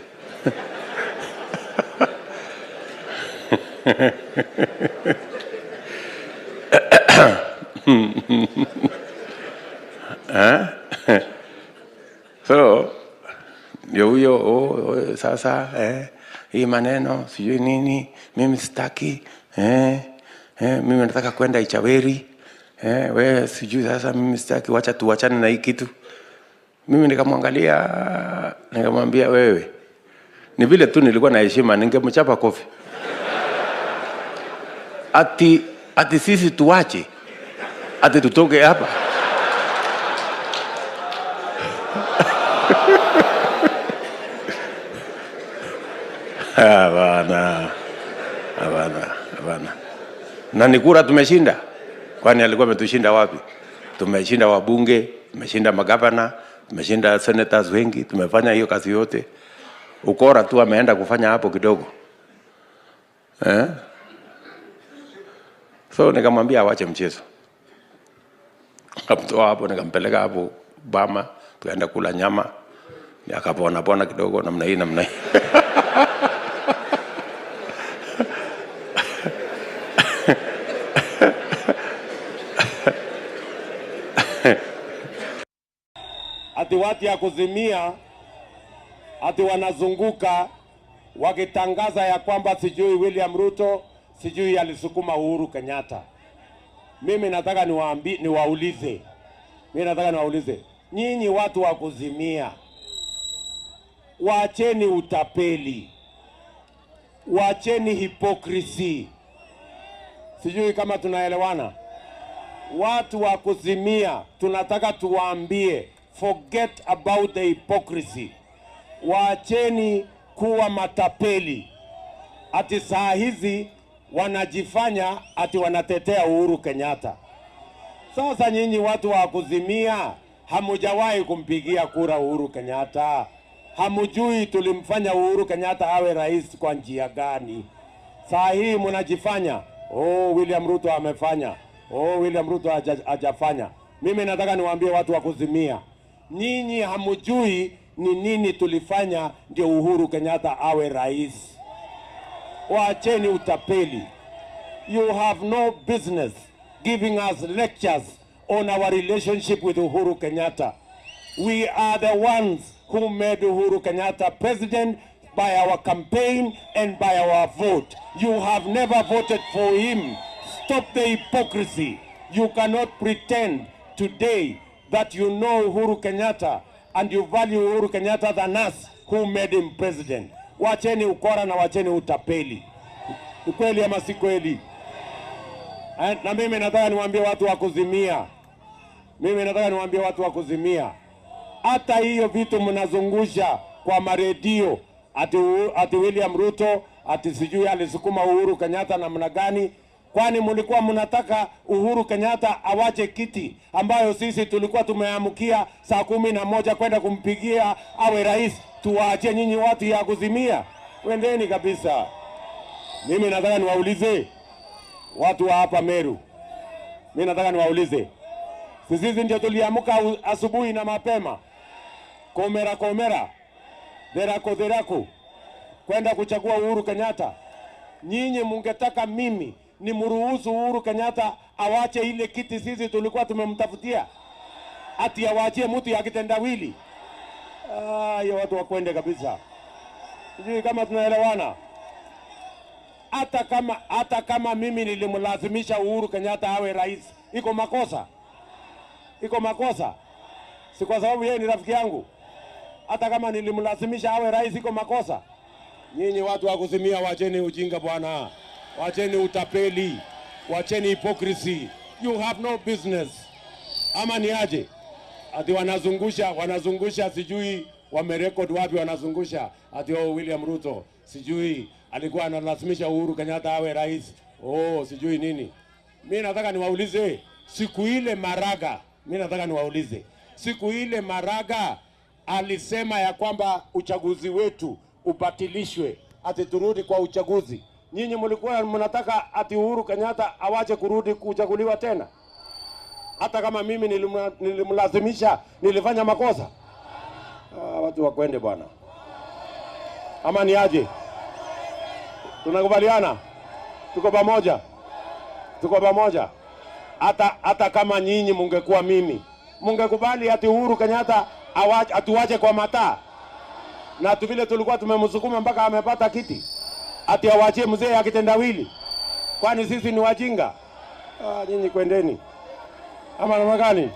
So ndio huyo sasa hii maneno sijui nini, mimi sitaki, mimi nataka kwenda Ichaweri. Wewe sijui sasa mimi sitaki, wacha tuachane na hii kitu. Mimi nikamwangalia nikamwambia wewe, ni vile tu nilikuwa na heshima ningemchapa kofi. Ati sisi tuache, ati tutoke hapa. Hapana. Na ni kura tumeshinda. Kwani alikuwa ametushinda wapi? Tumeshinda wabunge, tumeshinda magavana, tumeshinda senators wengi, tumefanya hiyo kazi yote. Ukora tu ameenda kufanya hapo kidogo. So nikamwambia awache mchezo. Nikamtoa hapo nikampeleka hapo Bama, tukaenda kula nyama. Akapona pona kidogo namna hii namna hii. Ati watu ya kuzimia ati wanazunguka wakitangaza ya kwamba sijui William Ruto sijui alisukuma Uhuru Kenyatta. Mimi nataka niwaulize. Mimi nataka niwaulize, nyinyi watu wa kuzimia, waacheni utapeli, waacheni hypocrisy. Sijui kama tunaelewana. Watu wa kuzimia tunataka tuwaambie, forget about the hypocrisy. Waacheni kuwa matapeli. Ati saa hizi wanajifanya ati wanatetea Uhuru Kenyatta. Sasa nyinyi watu wa kuzimia hamujawahi kumpigia kura Uhuru Kenyatta. Hamujui tulimfanya Uhuru Kenyatta awe rais kwa njia gani. Saa hii mnajifanya, oh, William Ruto amefanya, oh, William Ruto hajafanya. Mimi nataka niwaambie watu wa kuzimia, nyinyi hamujui ni nini tulifanya ndio Uhuru Kenyatta awe rais. Waacheni utapeli. You have no business giving us lectures on our relationship with Uhuru Kenyatta. We are the ones who made Uhuru Kenyatta president by our campaign and by our vote. You have never voted for him. Stop the hypocrisy. You cannot pretend today that you know Uhuru Kenyatta and you value Uhuru Kenyatta than us who made him president. Wacheni ukora na wacheni utapeli. Ni kweli ama si kweli? Na mimi nataka niwaambie watu wa kuzimia. Mimi nataka niwaambie watu wa kuzimia. Hata hiyo vitu mnazungusha kwa maredio ati William Ruto ati sijui alisukuma Uhuru Kenyatta namna gani. Kwani mlikuwa mnataka Uhuru Kenyatta awache kiti ambayo sisi tulikuwa tumeamkia saa 11 kwenda kumpigia awe rais? Tuwaache nyinyi watu ya kuzimia? Wendeni kabisa. Mimi nataka niwaulize watu wa hapa Meru. Mimi nataka niwaulize. Sisi ndio tuliamka asubuhi na mapema, komera komera, derako derako, kwenda kuchagua Uhuru Kenyatta. Nyinyi mungetaka mimi ni mruhusu Uhuru Kenyatta awache ile kiti sisi tulikuwa tumemtafutia, ati awaachie mtu ya kitendawili? Hiyo watu wakwende kabisa. Sijui kama tunaelewana. Hata kama mimi nilimlazimisha Uhuru Kenyatta awe rais, iko makosa? Iko makosa? Si kwa sababu yeye ni rafiki yangu. Hata kama nilimlazimisha awe rais, iko makosa? Nyinyi watu wa kuzimia, wacheni ujinga bwana. Wacheni utapeli, wacheni hypocrisy. You have no business. Ama ni aje? Ati wanazungusha sijui wamerekod wapi wanazungusha ati oh, William Ruto sijui alikuwa analazimisha Uhuru Kenyatta awe rais. Oh, sijui nini. Mimi nataka niwaulize siku ile Maraga, mimi nataka niwaulize siku ile Maraga alisema ya kwamba uchaguzi wetu ubatilishwe, ati turudi kwa uchaguzi. Nyinyi mlikuwa mnataka ati Uhuru Kenyatta awache kurudi kuchaguliwa tena? Hata kama mimi nilimlazimisha, nilifanya makosa? Watu wakwende bwana. Ama ni aje? Tunakubaliana? Tuko pamoja? Tuko pamoja? Hata kama nyinyi mungekuwa mimi, mungekubali ati Uhuru Kenyatta atuache kwa mataa? Na vile tulikuwa tumemsukuma mpaka amepata kiti, ati awachie mzee akitendawili? Kwani sisi ni wajinga? Nyinyi kwendeni. Ama namna gani?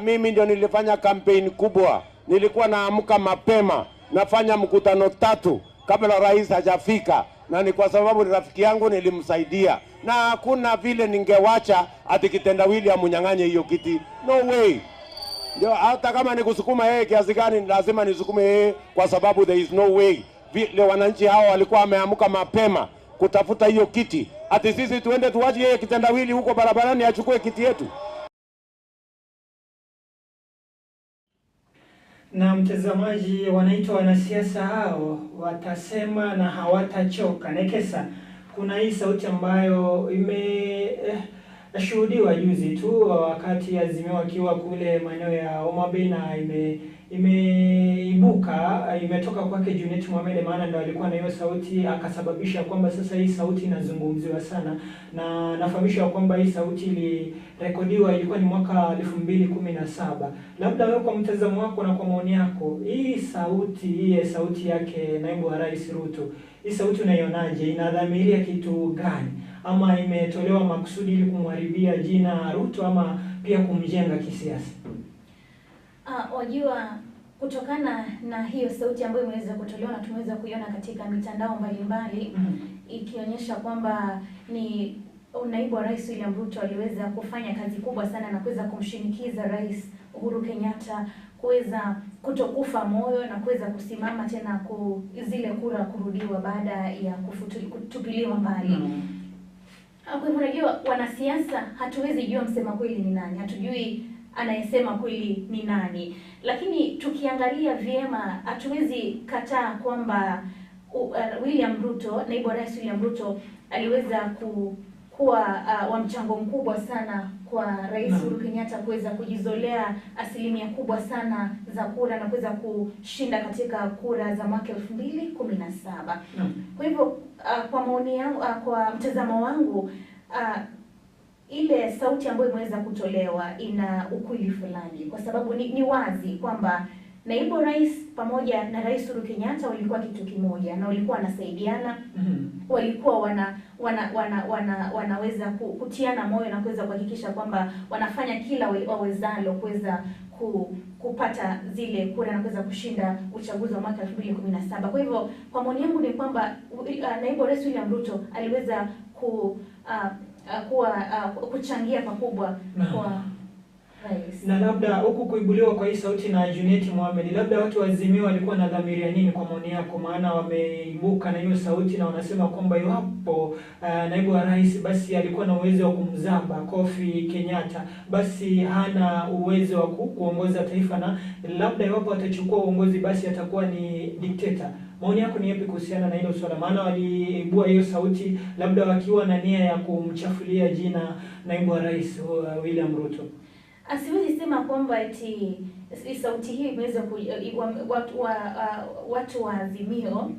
Mimi ndio nilifanya campaign kubwa. Nilikuwa naamka mapema, nafanya mkutano 3 kabla rais hajafika, na ni kwa sababu ni rafiki yangu nilimsaidia. Na hakuna vile ningewacha ati kitendawili amunyang'anye hiyo kiti. No way. Ndio hata kama nikusukuma yeye kiasi gani, lazima nisukume yeye, kwa sababu there is no way. Vile wananchi hao walikuwa wameamka mapema kutafuta hiyo kiti, ati sisi tuende tuwache yeye kitendawili huko barabarani achukue kiti yetu? Na mtazamaji, wanaitwa wanasiasa hao watasema na hawatachoka. Nekesa, kuna hii sauti ambayo imeshuhudiwa juzi tu wakati Azimio akiwa kule maeneo ya Homa Bay, na imeibuka, imetoka kwake Junet Mohamed, maana ndo alikuwa na hiyo sauti, akasababisha kwamba sasa hii sauti inazungumziwa sana. Na nafahamishwa kwamba hii sauti ilirekodiwa ilikuwa ni mwaka 2017. Labda wewe kwa mtazamo wako na kwa maoni yako, hii sauti yake naibu wa rais Ruto, hii sauti unaionaje? Inadhamiria kitu gani? Ama imetolewa makusudi ili kumharibia jina Ruto ama pia kumjenga kisiasa? Wajua, kutokana na hiyo sauti ambayo imeweza kutolewa na tumeweza kuiona katika mitandao mbalimbali ikionyesha kwamba ni naibu wa rais William Ruto aliweza kufanya kazi kubwa sana na kuweza kumshinikiza Rais Uhuru Kenyatta kuweza kutokufa moyo na kuweza kusimama tena zile kura kurudiwa baada ya kutupiliwa mbali. Kwa hivyo unajua, wanasiasa hatuwezi jua msema kweli ni nani, hatujui anayesema kweli ni nani, lakini tukiangalia vyema hatuwezi kataa kwamba William Ruto, naibu wa rais William Ruto aliweza kuwa wa mchango mkubwa sana kwa Rais Uhuru Kenyatta kuweza kujizolea asilimia kubwa sana za kura na kuweza kushinda katika kura za mwaka 2017. Kwa hivyo kwa maoni yangu, kwa mtazamo wangu, ile sauti ambayo imeweza kutolewa ina ukweli fulani, kwa sababu ni wazi kwamba naibu rais pamoja na Rais Uhuru Kenyatta walikuwa kitu kimoja na walikuwa wanasaidiana. Walikuwa wanaweza kutiana moyo na kuweza kuhakikisha kwamba wanafanya kila wawezalo kuweza kupata zile kura na kuweza kushinda uchaguzi wa mwaka 2017. Kwa hivyo kwa maoni yangu ni kwamba naibu rais William Ruto aliweza kuchangia pakubwa kwa rais. Na labda huku kuibuliwa kwa hii sauti na Junet Mohamed, labda watu wa Azimio walikuwa na dhamiria nini kwa maoni yako? Maana wameibuka na hiyo sauti na wanasema kwamba iwapo naibu wa rais basi alikuwa na uwezo wa kumzaba kofi Kenyatta, basi hana uwezo wa kuongoza taifa, na labda iwapo atachukua uongozi basi atakuwa ni dikteta. Maoni yako ni yapi kuhusiana na hilo swala? Maana waliibua hiyo sauti labda wakiwa na nia ya kumchafulia jina naibu wa rais William Ruto. Siwezi sema kwamba eti sauti hii imeweza watu wa Azimio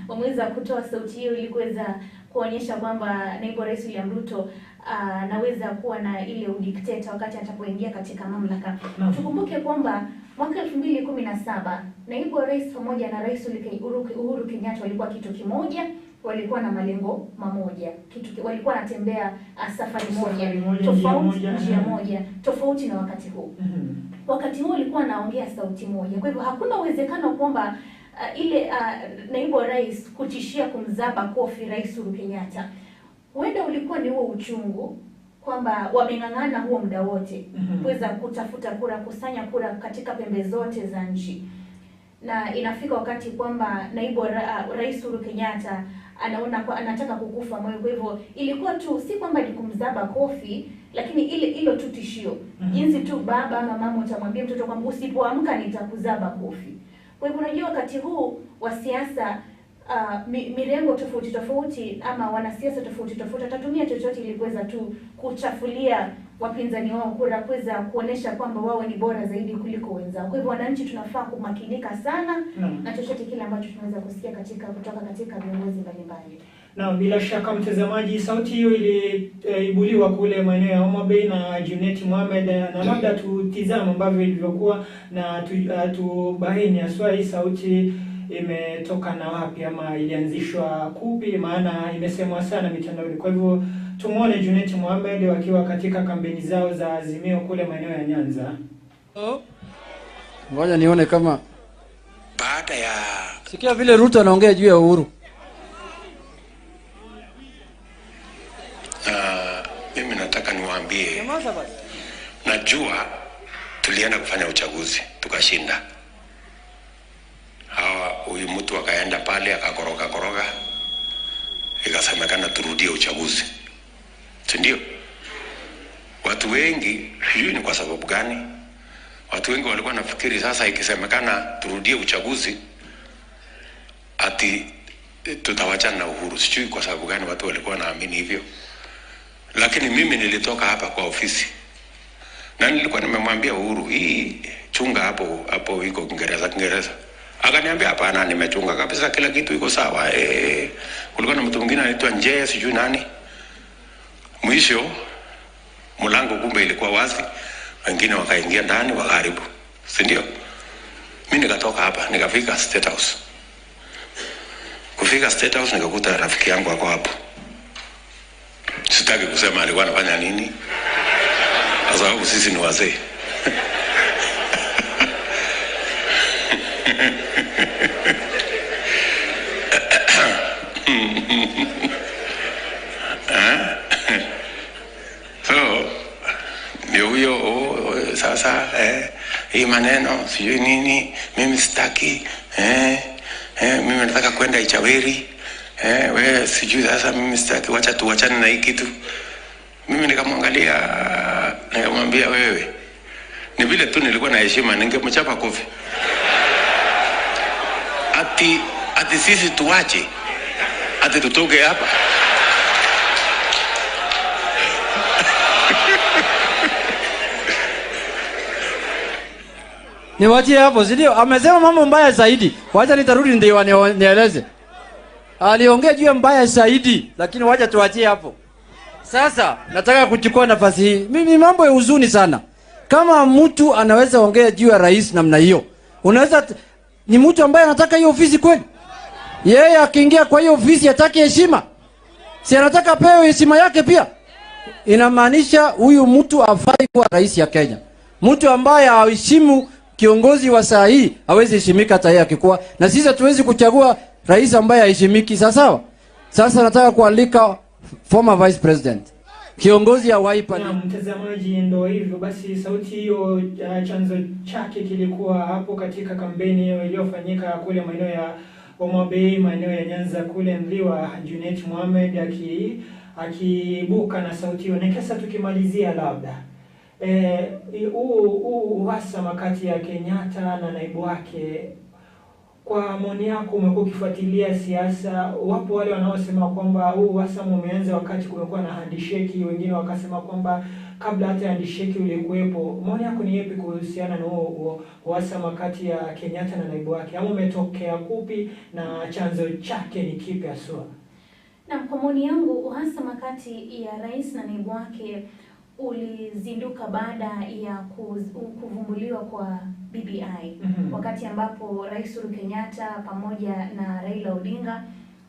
wameweza kutoa sauti hiyo ili kuweza kuonyesha kwamba naibu rais William Ruto anaweza kuwa na ile udikteta wakati atakapoingia katika mamlaka. Tukumbuke kwamba mwaka 2017 naibu rais pamoja na Rais Uhuru Kenyatta walikuwa kitu kimoja, walikuwa na malengo mamoja, walikuwa wanatembea safari moja, tofauti, njia moja, tofauti na wakati huu. Wakati huu walikuwa wanaongea sauti moja. Kwa hivyo hakuna uwezekano kwamba ile naibu rais kutishia kumzaba kofi Rais Uhuru Kenyatta. Huenda ulikuwa ni huo uchungu kwamba wameng'ang'ana huo muda wote kuweza kutafuta kura, kusanya kura katika pembe zote za nchi, na inafika wakati kwamba naibu rais Uhuru Kenyatta anaona anataka kukufa moyo. Kwa hivyo ilikuwa tu si kwamba ni kumzaba kofi, lakini ile ilo tu tishio. Jinsi tu baba ama mama utamwambia mtoto kwamba usipoamka nitakuzaba kofi. Kwa hivyo unajua wakati huu wa siasa mirengo tofauti tofauti ama wanasiasa tofauti tofauti watatumia chochote ili kuweza tu kuchafulia wapinzani wao kura, kuweza kuonesha kwamba wao ni bora zaidi kuliko wenzao. Kwa hivyo wananchi tunafaa kumakinika sana na chochote kile ambacho tunaweza kusikia kutoka katika viongozi mbalimbali. Na bila shaka mtazamaji, sauti hiyo iliibuliwa kule maeneo ya Homa Bay na Junet Mohamed, na labda tutizame ambavyo ilivyokuwa na tubaini haswa hii sauti imetoka na wapi ama ilianzishwa kupi, maana imesemwa sana mitandaoni. Kwa hivyo tumuone Junet Mohamed wakiwa katika kampeni zao za Azimio kule maeneo ya Nyanza. Ngoja nione kama baada ya sikia vile Ruto anaongea juu ya Uhuru. Mimi nataka niwaambie, najua tulienda kufanya uchaguzi tukashinda. Hawa huyu mtu akaenda pale akakoroga koroga, ikasemekana turudie uchaguzi, si ndio? Watu wengi, sijui ni kwa sababu gani, watu wengi walikuwa nafikiri sasa ikisemekana turudie uchaguzi ati tutawachana na Uhuru. Sijui kwa sababu gani watu walikuwa naamini hivyo. Lakini mimi nilitoka hapa kwa ofisi na nilikuwa nimemwambia Uhuru, hii chunga hapo hapo iko Kiingereza. Akaniambia hapana, nimechunga kabisa, kila kitu iko sawa. Kulikuwa na mtu mwingine anaitwa Njee sijui nani. Mwisho mlango kumbe ilikuwa wazi, wengine wakaingia ndani wakaharibu, si ndio? Mimi nikatoka hapa nikafika State House. Kufika State House nikakuta rafiki yangu ako hapo. Sitaki kusema alikuwa anafanya nini, kwa sababu sisi ni wazee. So ndio huyo sasa, hii maneno sijui nini, mimi sitaki, mimi nataka kwenda Ichaweri, wewe sijui sasa, mimi sitaki, wacha tuachane na hii kitu. Mimi nikamwangalia nikamwambia, wewe ni vile tu nilikuwa na heshima, ningemchapa kofi. Ati sisi tuache, ati tutoke hapa. Niwachie hapo, si ndio? Amesema mambo mbaya zaidi. Wacha nitarudi ndio nieleze. Aliongea juu ya mbaya zaidi, lakini wacha tuachie hapo. Sasa nataka kuchukua nafasi hii. Mimi mambo ya huzuni sana. Kama mtu anaweza ongea juu ya rais namna hiyo, unaweza ni mtu ambaye anataka hiyo ofisi kweli? Yeye akiingia kwa hiyo ofisi hataki heshima. Si anataka apewe heshima yake pia? Inamaanisha huyu mtu hafai kuwa rais ya Kenya. Mtu ambaye haheshimu kiongozi wa saa hii hawezi heshimika hata yeye akikuwa. Na sisi hatuwezi kuchagua rais ambaye haheshimiki, sawa sawa? Sasa nataka kualika former vice president, kiongozi ya Wiper. Na mtazamaji, ndo hivyo basi, sauti hiyo chanzo chake kilikuwa hapo katika kampeni hiyo iliyofanyika kule maeneo ya Homa Bay, maeneo ya Nyanza kule Ndhiwa, Junet Mohamed akiibuka na sauti hiyo. Na sasa tukimalizia, labda huu uhasama kati ya Kenyatta na naibu wake, kwa maoni yako, umekuwa ukifuatilia siasa, wapo wale wanaosema kwamba huu uhasama umeanza wakati kumekuwa na handshake, wengine wakasema kwamba kabla hata handshake ulikuwepo. Maoni yako ni yapi kuhusiana na huo uhasama kati ya Kenyatta na naibu wake, ama umetokea kupi na chanzo chake ni kipi haswa? Na kwa maoni yangu, uhasama kati ya rais na naibu wake ulizinduka baada ya kuvumbuliwa kwa BBI. Wakati ambapo Rais Uhuru Kenyatta pamoja na Raila Odinga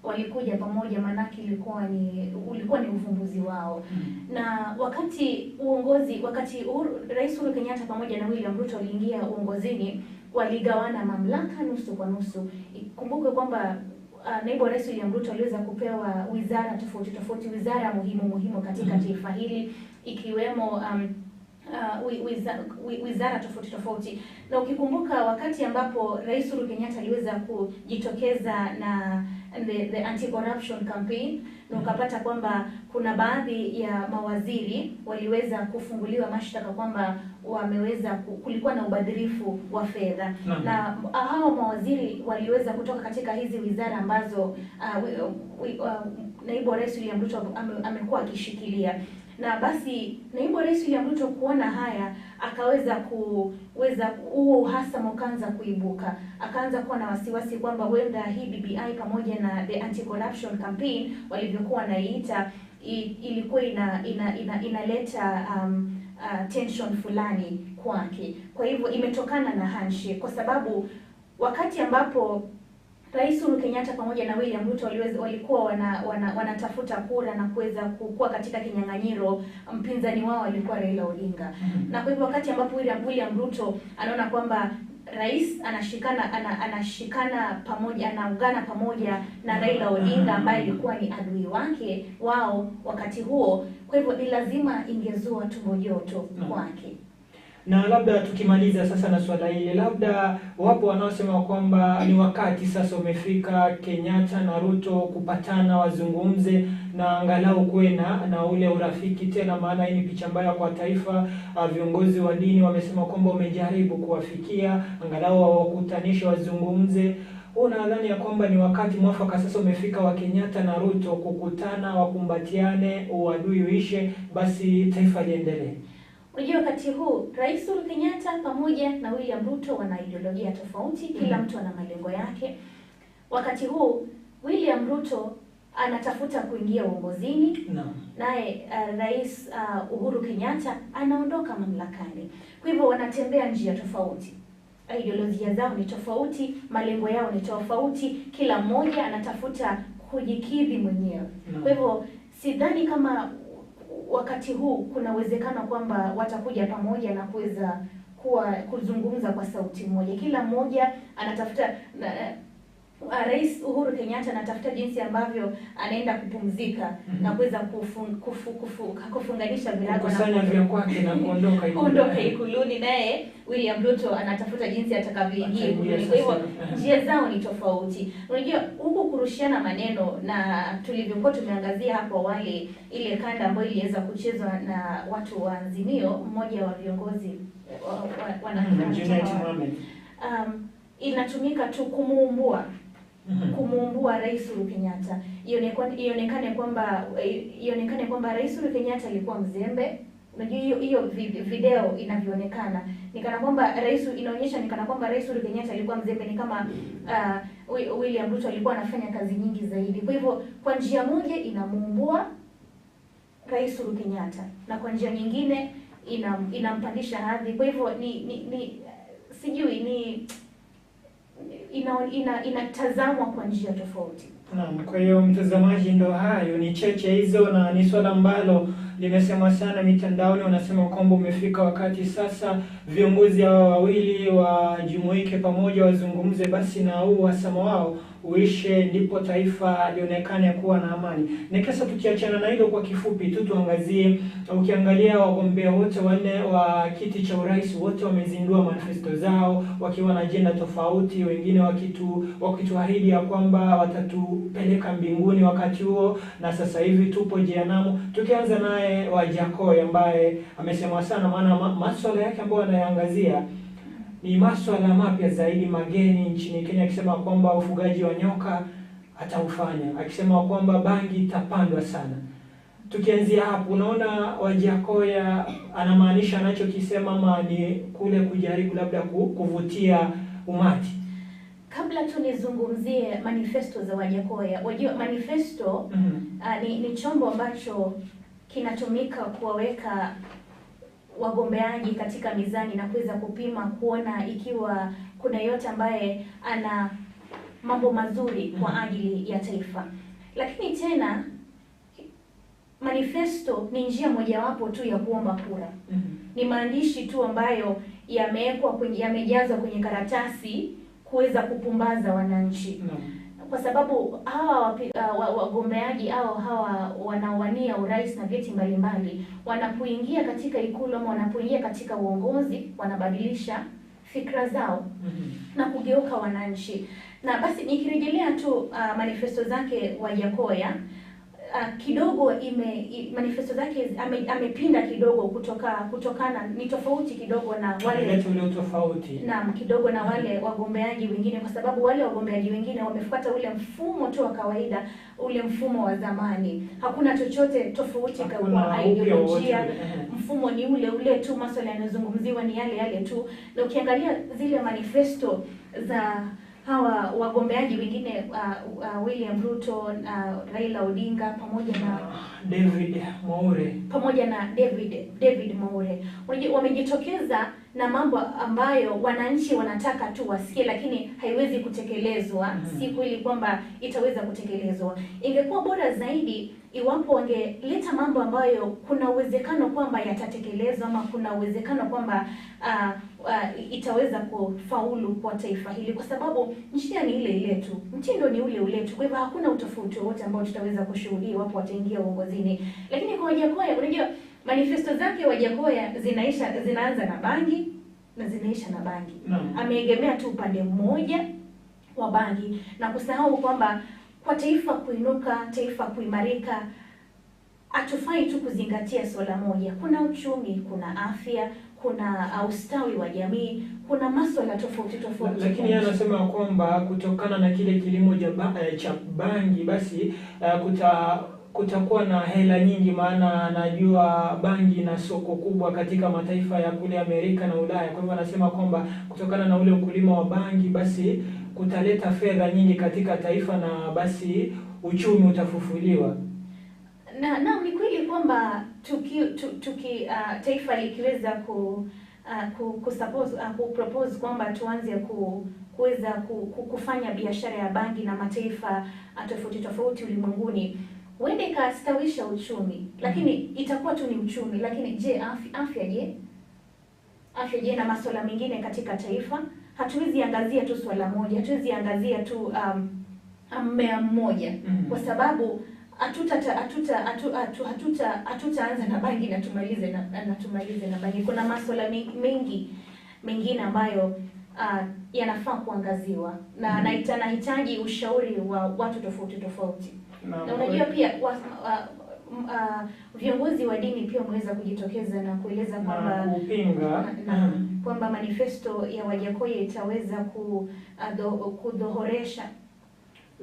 walikuja pamoja, manake ulikuwa ni uvumbuzi wao. Na wakati uongozi wakati Uhuru, Rais Uhuru Kenyatta pamoja na William Ruto waliingia uongozini, waligawana mamlaka nusu kwa nusu. Ikumbukwe kwamba naibu wa rais William Ruto aliweza kupewa wizara tofauti tofauti, wizara muhimu muhimu katika taifa hili, ikiwemo wizara tofauti tofauti. Na ukikumbuka wakati ambapo Rais Uhuru Kenyatta aliweza kujitokeza na the anti-corruption campaign, na ukapata kwamba kuna baadhi ya mawaziri waliweza kufunguliwa mashtaka kwamba wameweza kulikuwa na ubadhirifu wa fedha, na hao mawaziri waliweza kutoka katika hizi wizara ambazo naibu wa rais William Ruto amekuwa akishikilia. Na basi naibu wa rais William Ruto kuona haya, akaweza kuweza huo uhasama ukaanza kuibuka, akaanza kuwa na wasiwasi kwamba huenda hii BBI pamoja na the anti-corruption campaign walivyokuwa wanaiita ilikuwa inaleta tension fulani kwake. Kwa hivyo imetokana na handshake, kwa sababu wakati ambapo Rais Uhuru Kenyatta pamoja na William Ruto walikuwa wanatafuta kura na kuweza kukua katika kinyang'anyiro, mpinzani wao alikuwa Raila Odinga. Na kwa hivyo wakati ambapo William Ruto anaona kwamba rais anashikana pamoja, anaungana pamoja na Raila Odinga ambaye alikuwa ni adui wake wao wakati huo, kwa hivyo ni lazima ingezua tumbo joto kwake. Na labda tukimaliza sasa na swala hili, labda wapo wanaosema kwamba ni wakati sasa umefika Kenyatta na Ruto kupatana, wazungumze na angalau kuwe na ule urafiki tena, maana hii ni picha mbaya kwa taifa. Viongozi wa dini wamesema kwamba wamejaribu kuwafikia, angalau wawakutanishe, wazungumze. Unadhani ya kwamba ni wakati mwafaka sasa umefika wa Kenyatta na Ruto kukutana, wakumbatiane, uadui uishe, basi taifa liendelee? Unajua, wakati huu Rais Uhuru Kenyatta pamoja na William Ruto wana ideolojia tofauti, kila mtu ana malengo yake. Wakati huu William Ruto anatafuta kuingia uongozini, naye Rais Uhuru Kenyatta anaondoka mamlakani. Kwa hivyo wanatembea njia tofauti, ideolojia zao ni tofauti, malengo yao ni tofauti, kila mmoja anatafuta kujikidhi mwenyewe. Kwa hivyo sidhani kama wakati huu kuna uwezekano kwamba watakuja pamoja na kuweza kuzungumza kwa sauti moja. Kila mmoja anatafuta Rais Uhuru Kenyatta anatafuta jinsi ambavyo anaenda kupumzika na kuweza kufunganisha virago na kukusanya vya kwake na kuondoka ikulu. Kuondoka ikuluni, naye William Ruto anatafuta jinsi atakavyoingia ikuluni. Kwa hivyo njia zao ni tofauti. Unajua, huku kurushiana maneno na tulivyokuwa tumeangazia hapo awali, ile kanda ambayo iliweza kuchezwa na watu wa Azimio, mmoja wa viongozi Junet Mohamed. Inatumika tu kumuumbua Rais Uhuru Kenyatta, ionekane kwamba Rais Uhuru Kenyatta alikuwa mzembe. Unajua hiyo video inavyoonekana ni kana kwamba rais inaonyesha ni kana kwamba Rais Uhuru Kenyatta alikuwa mzembe, ni kama William Ruto alikuwa anafanya kazi nyingi zaidi. Kwa hivyo kwa njia moja inamuumbua Rais Uhuru Kenyatta, na kwa njia nyingine inampandisha hadhi. Kwa hivyo ni sijui ni inatazamwa kwa njia tofauti. Naam, kwa hiyo mtazamaji, ndo hayo ni cheche hizo, na ni swala ambalo limesema sana mitandaoni. Wanasema kwamba umefika wakati sasa viongozi hawa wawili wajumuike pamoja, wazungumze basi na huu uhasama wao uishe, ndipo taifa lionekane kuwa na amani. Na kesa tukiachana na hilo kwa kifupi tu tuangazie, ukiangalia wagombea wote wanne wa kiti cha urais wote wamezindua manifesto zao wakiwa na ajenda tofauti, wengine wakituahidi ya kwamba watatupeleka mbinguni wakati huo, na sasa hivi tupo jehanamu. Tukianza naye Wajackoyah ambaye amesema sana, maana masuala yake ambayo anayaangazia ni masuala mapya zaidi mageni nchini Kenya, akisema kwamba ufugaji wa nyoka ataufanya, akisema kwamba bangi itapandwa sana. Tukianzia hapo, unaona Wajackoyah anamaanisha anachokisema ama ni kule kujaribu labda kuvutia umati? Kabla tu nizungumzie manifesto za Wajackoyah, wajua manifesto ni chombo ambacho kinatumika kuwaweka wagombeaji katika mizani na kuweza kupima kuona ikiwa kuna yote ambaye ana mambo mazuri kwa ajili ya taifa. Lakini tena manifesto ni njia mojawapo tu ya kuomba kura. Ni maandishi tu ambayo yamewekwa kwenye, yamejazwa kwenye karatasi kuweza kupumbaza wananchi. Kwa sababu hawa wagombeaji au hawa wanaowania urais na vyeti mbalimbali wanapoingia katika ikulu ama wanapoingia katika uongozi wanabadilisha fikra zao na kugeuka wananchi. Na basi nikirejelea tu manifesto zake Wajackoyah, kidogo manifesto zake amepinda kidogo kutokana ni tofauti kidogo na wale tofauti. Naam, kidogo na wale wagombeaji wengine, kwa sababu wale wagombeaji wengine wamefuata ule mfumo tu wa kawaida, ule mfumo wa zamani. Hakuna chochote tofauti kwa ideolojia, mfumo ni ule ule tu, masuala yanayozungumziwa ni yale yale tu. Na ukiangalia zile manifesto za hawa wagombeaji wengine, William Ruto, Raila Odinga pamoja na David Mwaure, David Mwaure, wamejitokeza na mambo ambayo wananchi wanataka tu wasikie, lakini haiwezi kutekelezwa. Si kweli kwamba itaweza kutekelezwa. Ingekuwa bora zaidi iwapo wangeleta mambo ambayo kuna uwezekano kwamba yatatekelezwa ama kuna uwezekano kwamba itaweza kufaulu kwa taifa hili, kwa sababu njia ni ile ile tu, mtindo ni ule ule tu. Kwa hivyo hakuna utofauti wowote ambao tutaweza kushuhudia iwapo wataingia uongozini. Lakini kwa Wajackoyah, unajua manifesto zake Wajackoyah zinaanza na bangi na zinaisha na bangi. Ameegemea tu upande mmoja wa bangi na kusahau kwamba kwa taifa kuinuka, taifa kuimarika, hatufai tu kuzingatia swala moja. Kuna uchumi, kuna afya, kuna ustawi wa jamii, kuna masuala tofauti tofauti. Lakini yeye anasema kwamba kutokana na kile kilimo cha bangi basi kutakuwa na hela nyingi, maana anajua bangi na soko kubwa katika mataifa ya kule Amerika na Ulaya. Kwa hivyo anasema kwamba kutokana na ule ukulima wa bangi basi kutaleta fedha nyingi katika taifa na basi uchumi utafufuliwa. Na ni kweli kwamba taifa likiweza ku propose kwamba tuanze kuweza kufanya biashara ya bangi na mataifa tofauti tofauti ulimwenguni, huenda ikastawisha uchumi, lakini itakuwa tu ni uchumi. Lakini je, afya je na masuala mengine katika taifa? Hatuwezi angazia tu swala moja, hatuwezi angazia tu mmea mmoja, kwa sababu hatutaanza na bangi na tumalize na bangi. Kuna masuala mengi mengine ambayo yanafaa kuangaziwa na nahitaji ushauri wa watu tofauti tofauti. Na unajua pia viongozi wa dini pia wameweza kujitokeza na kueleza kwamba kupinga kwamba manifesto ya Wajackoyah itaweza kudhohoresha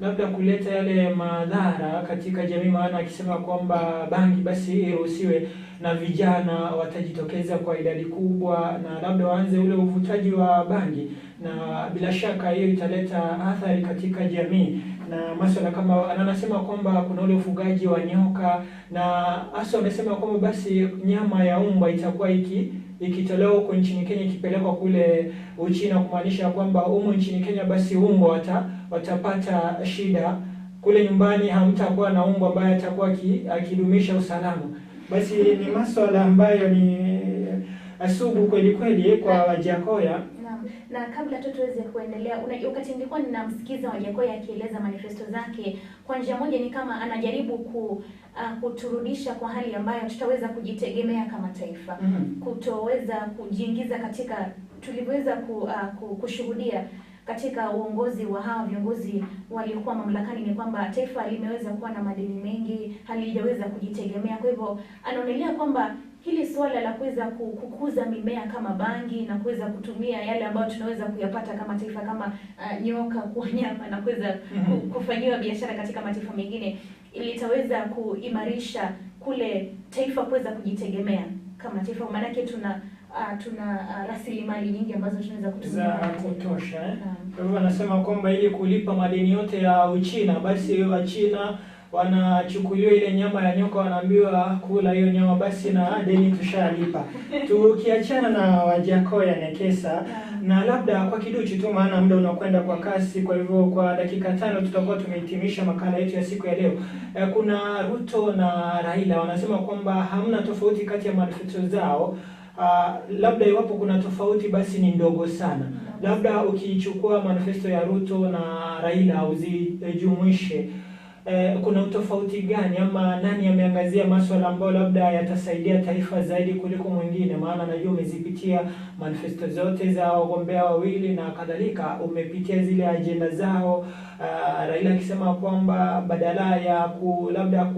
labda kuleta yale madhara katika jamii, maana akisema kwamba bangi basi iruhusiwe na vijana watajitokeza kwa idadi kubwa na labda waanze ule uvutaji wa bangi, na bila shaka hiyo italeta athari katika jamii. na maswala kama, na anasema kwamba kuna ule ufugaji wa nyoka, na hasa amesema kwamba basi nyama ya umbwa itakuwa ikitolewa huko nchini Kenya ikipelekwa kule Uchina, kumaanisha kwamba humu nchini Kenya basi umbwa watapata shida kule nyumbani, hamtakuwa na umbwa ambaye atakuwa akidumisha usalama. Basi ni maswala ambayo ni sugu kweli kweli kwa Wajakoya. Naam, na kabla tu tuweze kuendelea, wakati nilikuwa ninamsikiza Wajakoya akieleza manifesto zake, kwa njia moja ni kama anajaribu kuturudisha kwa hali ambayo tutaweza kujitegemea kama taifa, kutoweza kujiingiza katika tulivyoweza kushuhudia katika uongozi wa hawa viongozi waliokuwa mamlakani, ni kwamba taifa limeweza kuwa na madeni mengi, halijaweza kujitegemea. Kwa hivyo anaonelea kwamba hili suala la kuweza kukuza mimea kama bangi na kuweza kutumia yale ambayo tunaweza kuyapata kama taifa kama nyoka kwa nyama na kuweza kufanyiwa biashara katika mataifa mengine, litaweza kuimarisha kule taifa kuweza kujitegemea kama taifa, maanake tuna rasilimali nyingi ambazo tunaweza kutumia za kutosha. Kwa hivyo anasema kwamba ili kulipa madeni yote ya Uchina, basi Wachina wanachukuliwa ile nyama ya nyoka, wanaambiwa kula hiyo nyama basi na deni tushalipa. Tukiachana na Wajakoya Nekesa, na labda kwa kiduchu tu, maana muda unakwenda kwa kasi, kwa hivyo kwa dakika 5 tutakuwa tumehitimisha makala yetu ya siku ya leo. Kuna Ruto na Raila wanasema kwamba hamna tofauti kati ya manifesto zao. Labda iwapo kuna tofauti basi ni ndogo sana. Labda ukichukua manifesto ya Ruto na Raila uzijumuishe, kuna utofauti gani ama nani ameangazia masuala ambayo labda yatasaidia taifa zaidi kuliko mwingine? Maana najua umezipitia manifesto zote za wagombea wawili na kadhalika, umepitia zile ajenda zao. Raila akisema kwamba badala ya labda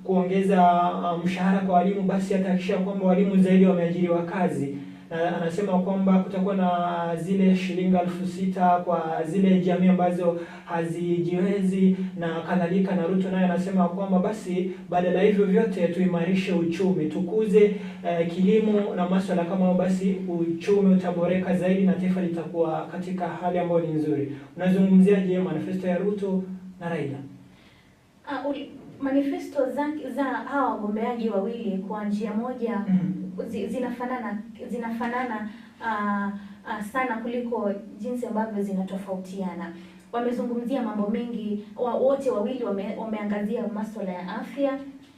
kuongeza mshahara kwa walimu, basi atahakikisha kwamba walimu zaidi wameajiriwa kazi, na anasema kwamba kutakuwa na zile shilingi 6,000 kwa zile jamii ambazo hazijiwezi na kadhalika. Na Ruto naye anasema kwamba basi badala hivyo vyote tuimarishe uchumi, tukuze kilimo na masuala kama, basi uchumi utaboreka zaidi na taifa litakuwa katika hali ambayo ni nzuri. Unazungumziaje manifesto ya Ruto na Raila? Manifesto za hawa wagombeaji wawili kwa njia moja zinafanana sana kuliko jinsi ambavyo zinatofautiana. Wamezungumzia mambo mengi, wote wawili wameangazia masuala ya afya.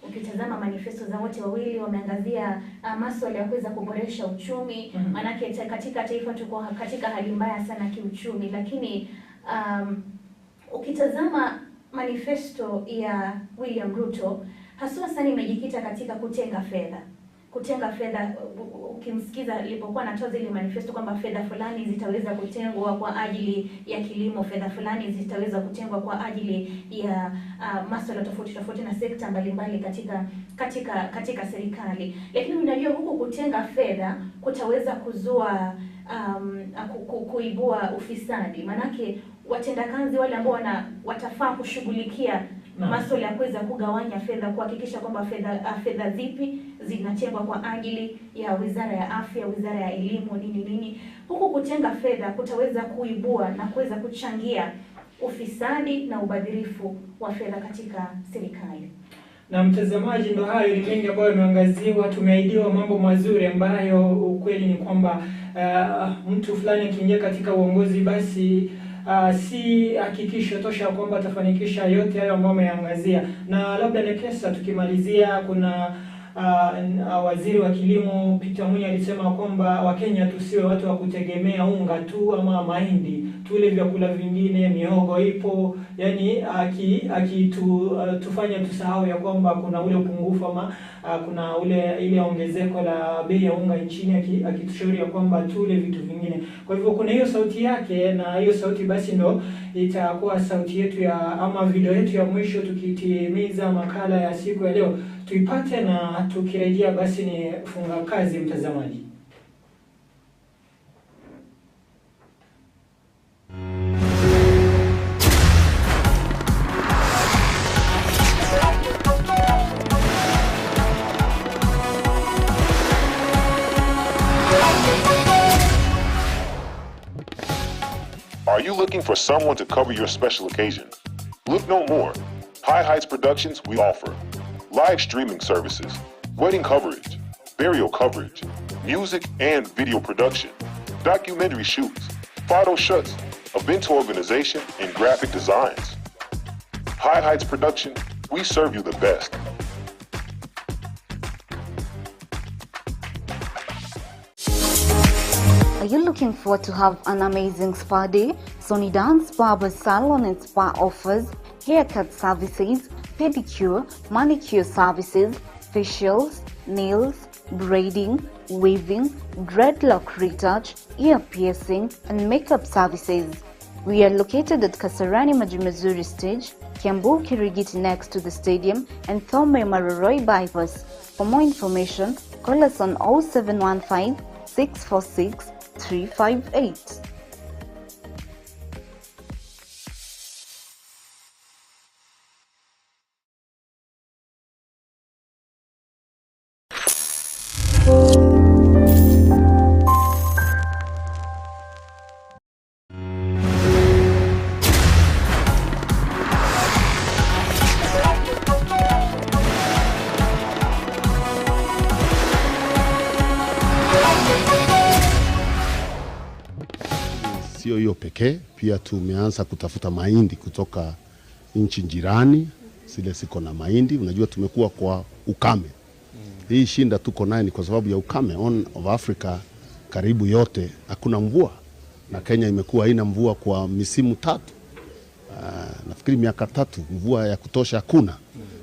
Ukitazama manifesto za wote wawili wameangazia masuala ya kuweza kuboresha uchumi, maanake katika taifa tuko katika hali mbaya sana kiuchumi. Lakini ukitazama manifesto ya William Ruto haswa sana imejikita katika kutenga fedha. Kutenga fedha, ukimsikiza alipokuwa anatoa zile manifesto kwamba fedha fulani zitaweza kutengwa kwa ajili ya kilimo, fedha fulani zitaweza kutengwa kwa ajili ya masuala tofauti tofauti na sekta mbalimbali katika serikali. Lakini unajua huku kutenga fedha kutaweza kuzua kuibua ufisadi, manake watendakazi wale ambao watafaa kushughulikia masuala ya kuweza kugawanya fedha, kuhakikisha kwamba fedha zipi zinatengwa kwa ajili ya wizara ya afya, wizara ya elimu, nini nini. Huku kutenga fedha kutaweza kuibua na kuweza kuchangia ufisadi na ubadhirifu wa fedha katika serikali. Na mtazamaji, ndo hayo ni mengi ambayo yameangaziwa. Tumeahidiwa mambo mazuri ambayo ukweli ni kwamba mtu fulani akiingia katika uongozi basi si hakikisho tosha kwamba atafanikisha yote hayo ambayo ameangazia. Na labda Nekesa, tukimalizia, kuna waziri wa kilimo Peter Munya alisema kwamba Wakenya tusiwe watu wa kutegemea unga tu ama mahindi, tule vyakula vingine, mihogo ipo, yani akitufanya tusahau ya kwamba kuna ule upungufu ama kuna ile ongezeko la bei ya unga nchini, akitushauri ya kwamba tule vitu vingine. Kwa hivyo kuna hiyo sauti yake, na hiyo sauti basi ndo itakuwa sauti yetu ya ama video yetu ya mwisho tukitimiza makala ya siku ya leo. Tuipate na tukirejea basi ni funga kazi mtazamaji. Are you looking for someone to cover your special occasion? Look no more. High Heights Productions, we offer live streaming services, wedding coverage, burial coverage, music and video production, documentary shoots, photo shoots, event organization, and graphic designs. High Heights Production, we serve you the best. Are you looking forward to have an amazing spa day? Sony Dance Barber Salon and Spa offers haircut services, pedicure, manicure services, facials, nails, braiding, weaving, dreadlock retouch, ear piercing, and makeup services. We are located at Kasarani Majimazuri Stage, Kiambu Kirigiti next to the stadium, and Thome Maroroi Bypass. For more information, call us on 0715 646 358. Sio hiyo pekee, pia tumeanza kutafuta mahindi kutoka nchi jirani, zile siko na mahindi. Unajua tumekuwa kwa ukame. Hii shinda tuko nayo ni kwa sababu ya ukame. Horn of Africa karibu yote hakuna mvua, na Kenya imekuwa haina mvua kwa misimu tatu. Nafikiri miaka tatu mvua ya kutosha hakuna.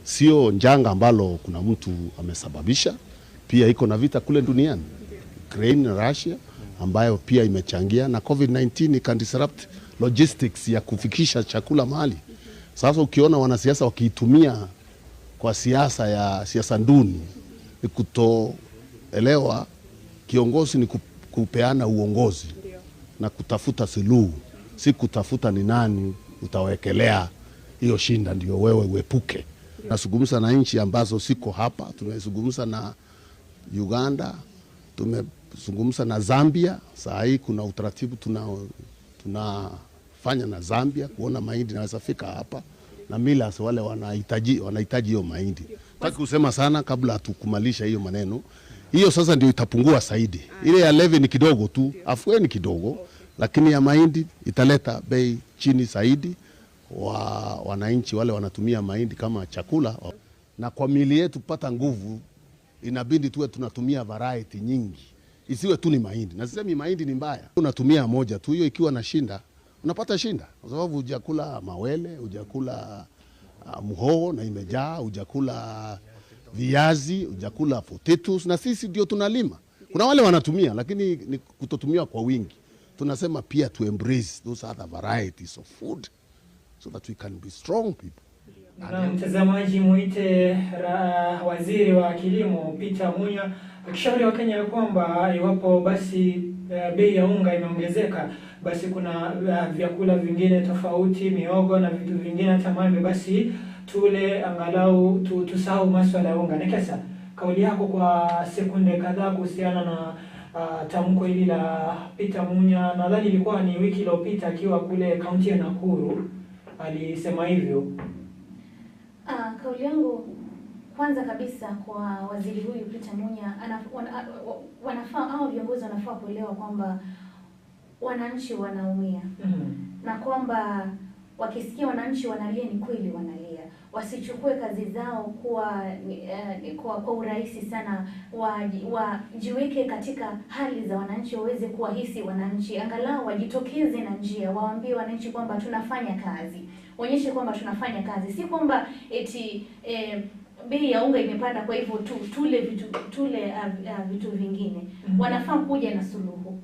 Sio njanga ambalo kuna mtu amesababisha, pia iko na vita kule duniani, Ukraine na Russia, ambayo pia imechangia, na COVID-19 can disrupt logistics ya kufikisha chakula mahali. Sasa ukiona wanasiasa wakiitumia kwa siasa ya siasa nduni, ni kutoelewa kiongozi ni kupeana uongozi na kutafuta suluhu, si kutafuta ni nani utawekelea hiyo shinda ndio wewe uepuke. Nasungumza na nchi ambazo siko hapa, tumezungumza na Uganda, tumezungumza na Zambia. Saa hii kuna utaratibu tunafanya na Zambia kuona mahindi naweza fika hapa, na millers wale wanahitaji hiyo mahindi. Nataka kusema sana kabla hatukumalisha hiyo maneno. Hiyo sasa ndio itapungua zaidi. Ile ya levy ni kidogo tu, afueni kidogo, lakini ya mahindi italeta bei chini zaidi. Wananchi wale wanatumia mahindi kama chakula, na kwa miili yetu kupata nguvu inabidi tuwe tunatumia variety nyingi. Isiwe tu ni mahindi. Na sisemi mahindi ni mbaya. Unatumia moja tu, hiyo ikiwa na shinda, unapata shinda. Kwa sababu hujakula mawele, hujakula muhogo na imejaa, hujakula viazi, hujakula potatoes, na sisi ndio tunalima. Kuna wale wanatumia lakini ni kutotumia kwa wingi. Tunasema pia to embrace those other varieties of food so that we can be strong people. Na mtazamaji, muite waziri wa kilimo Peter Munya akishauri wa Kenya kwamba iwapo basi bei ya unga imeongezeka, basi kuna vyakula vingine tofauti, miogo na vitu vingine hata maembe, basi tule angalau tusahau masuala ya unga. Nekesa, kauli yako kwa sekunde kadhaa kuhusiana na tamko hili la Peter Munya. Nadhani ilikuwa ni wiki iliyopita akiwa kule kaunti ya Nakuru alisema hivyo. Kauli yangu kwanza kabisa kwa waziri huyu Peter Munya, wanafaa au viongozi wanafaa kuelewa kwamba wananchi wanaumia. Na kwamba wakisikia wananchi wanalia ni kweli wanalia. Wasichukue kazi zao kwa urahisi sana, wajiweke katika hali za wananchi, waweze kuwahisi wananchi, angalau wajitokeze na njia, waambie wananchi kwamba tunafanya kazi, waonyeshe kwamba tunafanya kazi, si kwamba eti bei ya unga imepanda kwa hivyo tule vitu vingine. Wanafaa kuja na suluhu,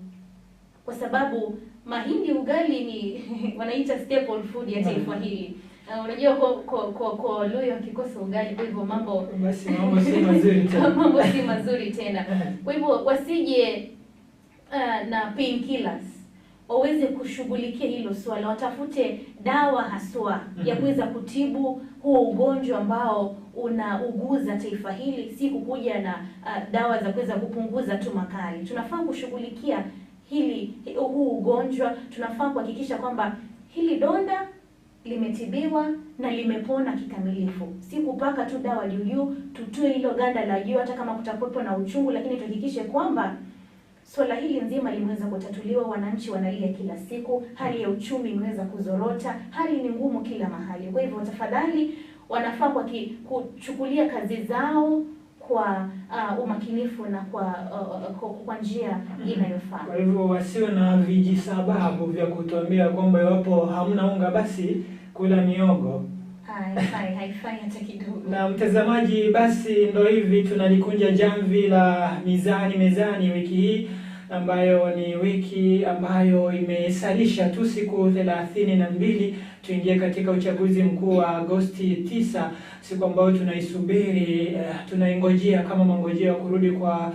kwa sababu mahindi ugali ni wanaita staple food ya taifa hili. Unajua kwa Luo wakikosa ugali, kwa hivyo mambo basi mambo si mazuri tena. Mambo si mazuri tena. Kwa hivyo wasije na painkillers, waweze kushughulikia hilo swala, watafute dawa haswa ya kuweza kutibu huo ugonjwa ambao unauguza taifa hili, si kukuja na dawa za kuweza kupunguza tu makali. Tunafaa kushughulikia huu ugonjwa, tunafaa kuhakikisha kwamba hili donda limetibiwa na limepona kikamilifu. Si kupaka tu dawa juu juu, tutue hilo ganda la juu, hata kama kutakuwepo na uchungu, lakini tuhakikishe kwamba swala hili nzima limeweza kutatuliwa. Wananchi wanalia kila siku, hali ya uchumi imeweza kuzorota, hali ni ngumu kila mahali. Kwa hivyo tafadhali, wanafaa kwa kuchukulia kazi zao kwa umakinifu na kwa njia inayofaa. Kwa hivyo wasiwe na vijisababu vya kutuambia kwamba iwapo hamna unga basi kula miogo. Haifai hata kidogo. Na mtazamaji, basi ndo hivi tunalikunja jamvi la Mizani Mezani wiki hii, ambayo ni wiki ambayo imesalisha tu siku 32 tuingie katika uchaguzi mkuu wa Agosti 9, siku ambayo tunaisubiri, tunaingojea kama mangojeo kurudi kwa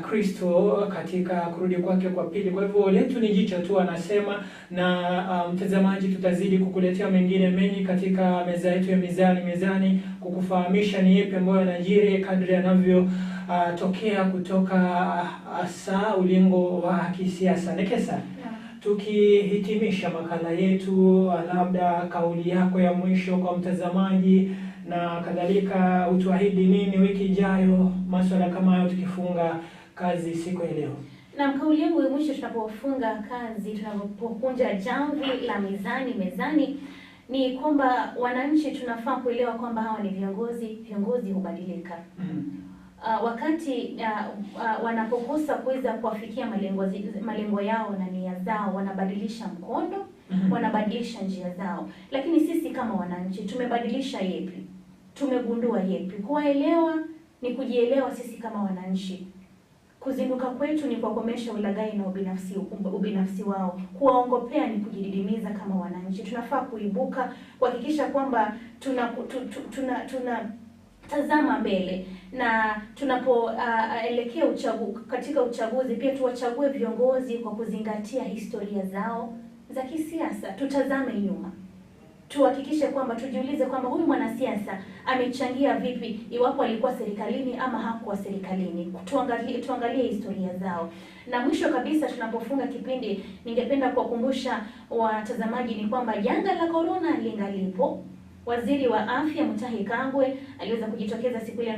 Kristo katika kurudi kwake kwa pili. Kwa hivyo letu ni jicho tu, anasema. Na mtazamaji, tutazidi kukuletea mengine mengi katika meza yetu ya Mizani Mezani, kukufahamisha ni yapi ambayo yanajiri kadri yanavyo tokea kutoka hasa ulingo wa kisiasa. Nekesa, tukihitimisha makala yetu, labda kauli yako ya mwisho kwa mtazamaji na kadhalika, utuahidi nini wiki ijayo, masuala kama hayo, tukifunga kazi siku ya leo? Na kauli yangu ya mwisho tunapofunga kazi, tunapokunja jamvi la Mizani Mezani, ni kwamba wananchi tunafaa kuelewa kwamba hawa ni viongozi, viongozi hubadilika. Wakati wanapokosa kuweza kuwafikia malengo yao na nia zao, wanabadilisha mkondo, wanabadilisha njia zao. Lakini sisi kama wananchi tumebadilisha yepi? Tumegundua yepi? Kuwaelewa ni kujielewa sisi kama wananchi. Kuzinduka kwetu ni kuwakomesha ulaghai na ubinafsi wao. Kuwaongopea ni kujididimiza kama wananchi. Tunafaa kuibuka, kuhakikisha kwamba tuna tazama mbele, na tunapoelekea katika uchaguzi pia tuwachague viongozi kwa kuzingatia historia zao za kisiasa. Tutazame nyuma, tuhakikishe kwamba tujiulize kwamba huyu mwanasiasa amechangia vipi, iwapo alikuwa serikalini ama hakuwa serikalini. Tuangalie historia zao. Na mwisho kabisa, tunapofunga kipindi, ningependa kuwakumbusha watazamaji ni kwamba janga la corona lingalipo. Waziri wa Afya Mutahi Kagwe aliweza kujitokeza siku ile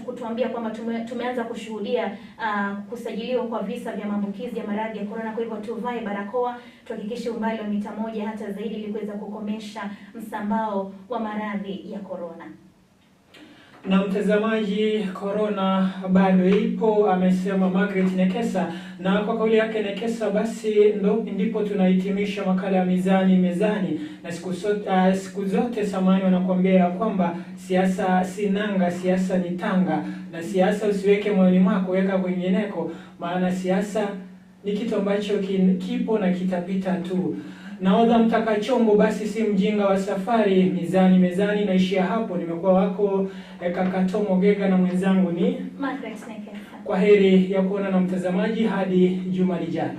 kutuambia kwamba tumeanza kushuhudia kusajiliwa kwa visa vya maambukizi ya maradhi ya corona. Kwa hivyo tuvae barakoa, tuhakikishe umbali wa mita 1 hata zaidi ili kuweza kukomesha msambao wa maradhi ya corona. Na mtazamaji, corona bado ipo, amesema Margaret Nekesa. Na kwa kauli yake Nekesa, basi ndipo tunahitimisha makala ya Mizani Mezani. Na siku zote samani wanakuambia kwamba siasa si nanga, siasa ni tanga. Na siasa usiweke moyoni mwako, weka kwingineko, maana siasa ni kitu ambacho kipo na kitapita tu. Nahodha mtaka chombo basi si mjinga wa safari. Mizani Mezani naishia hapo. Nimekuwa wako kaka Tom Ogega na mwenzangu ni Margaret Nekesa. Kwa heri ya kuona na mtazamaji hadi juma lijalo.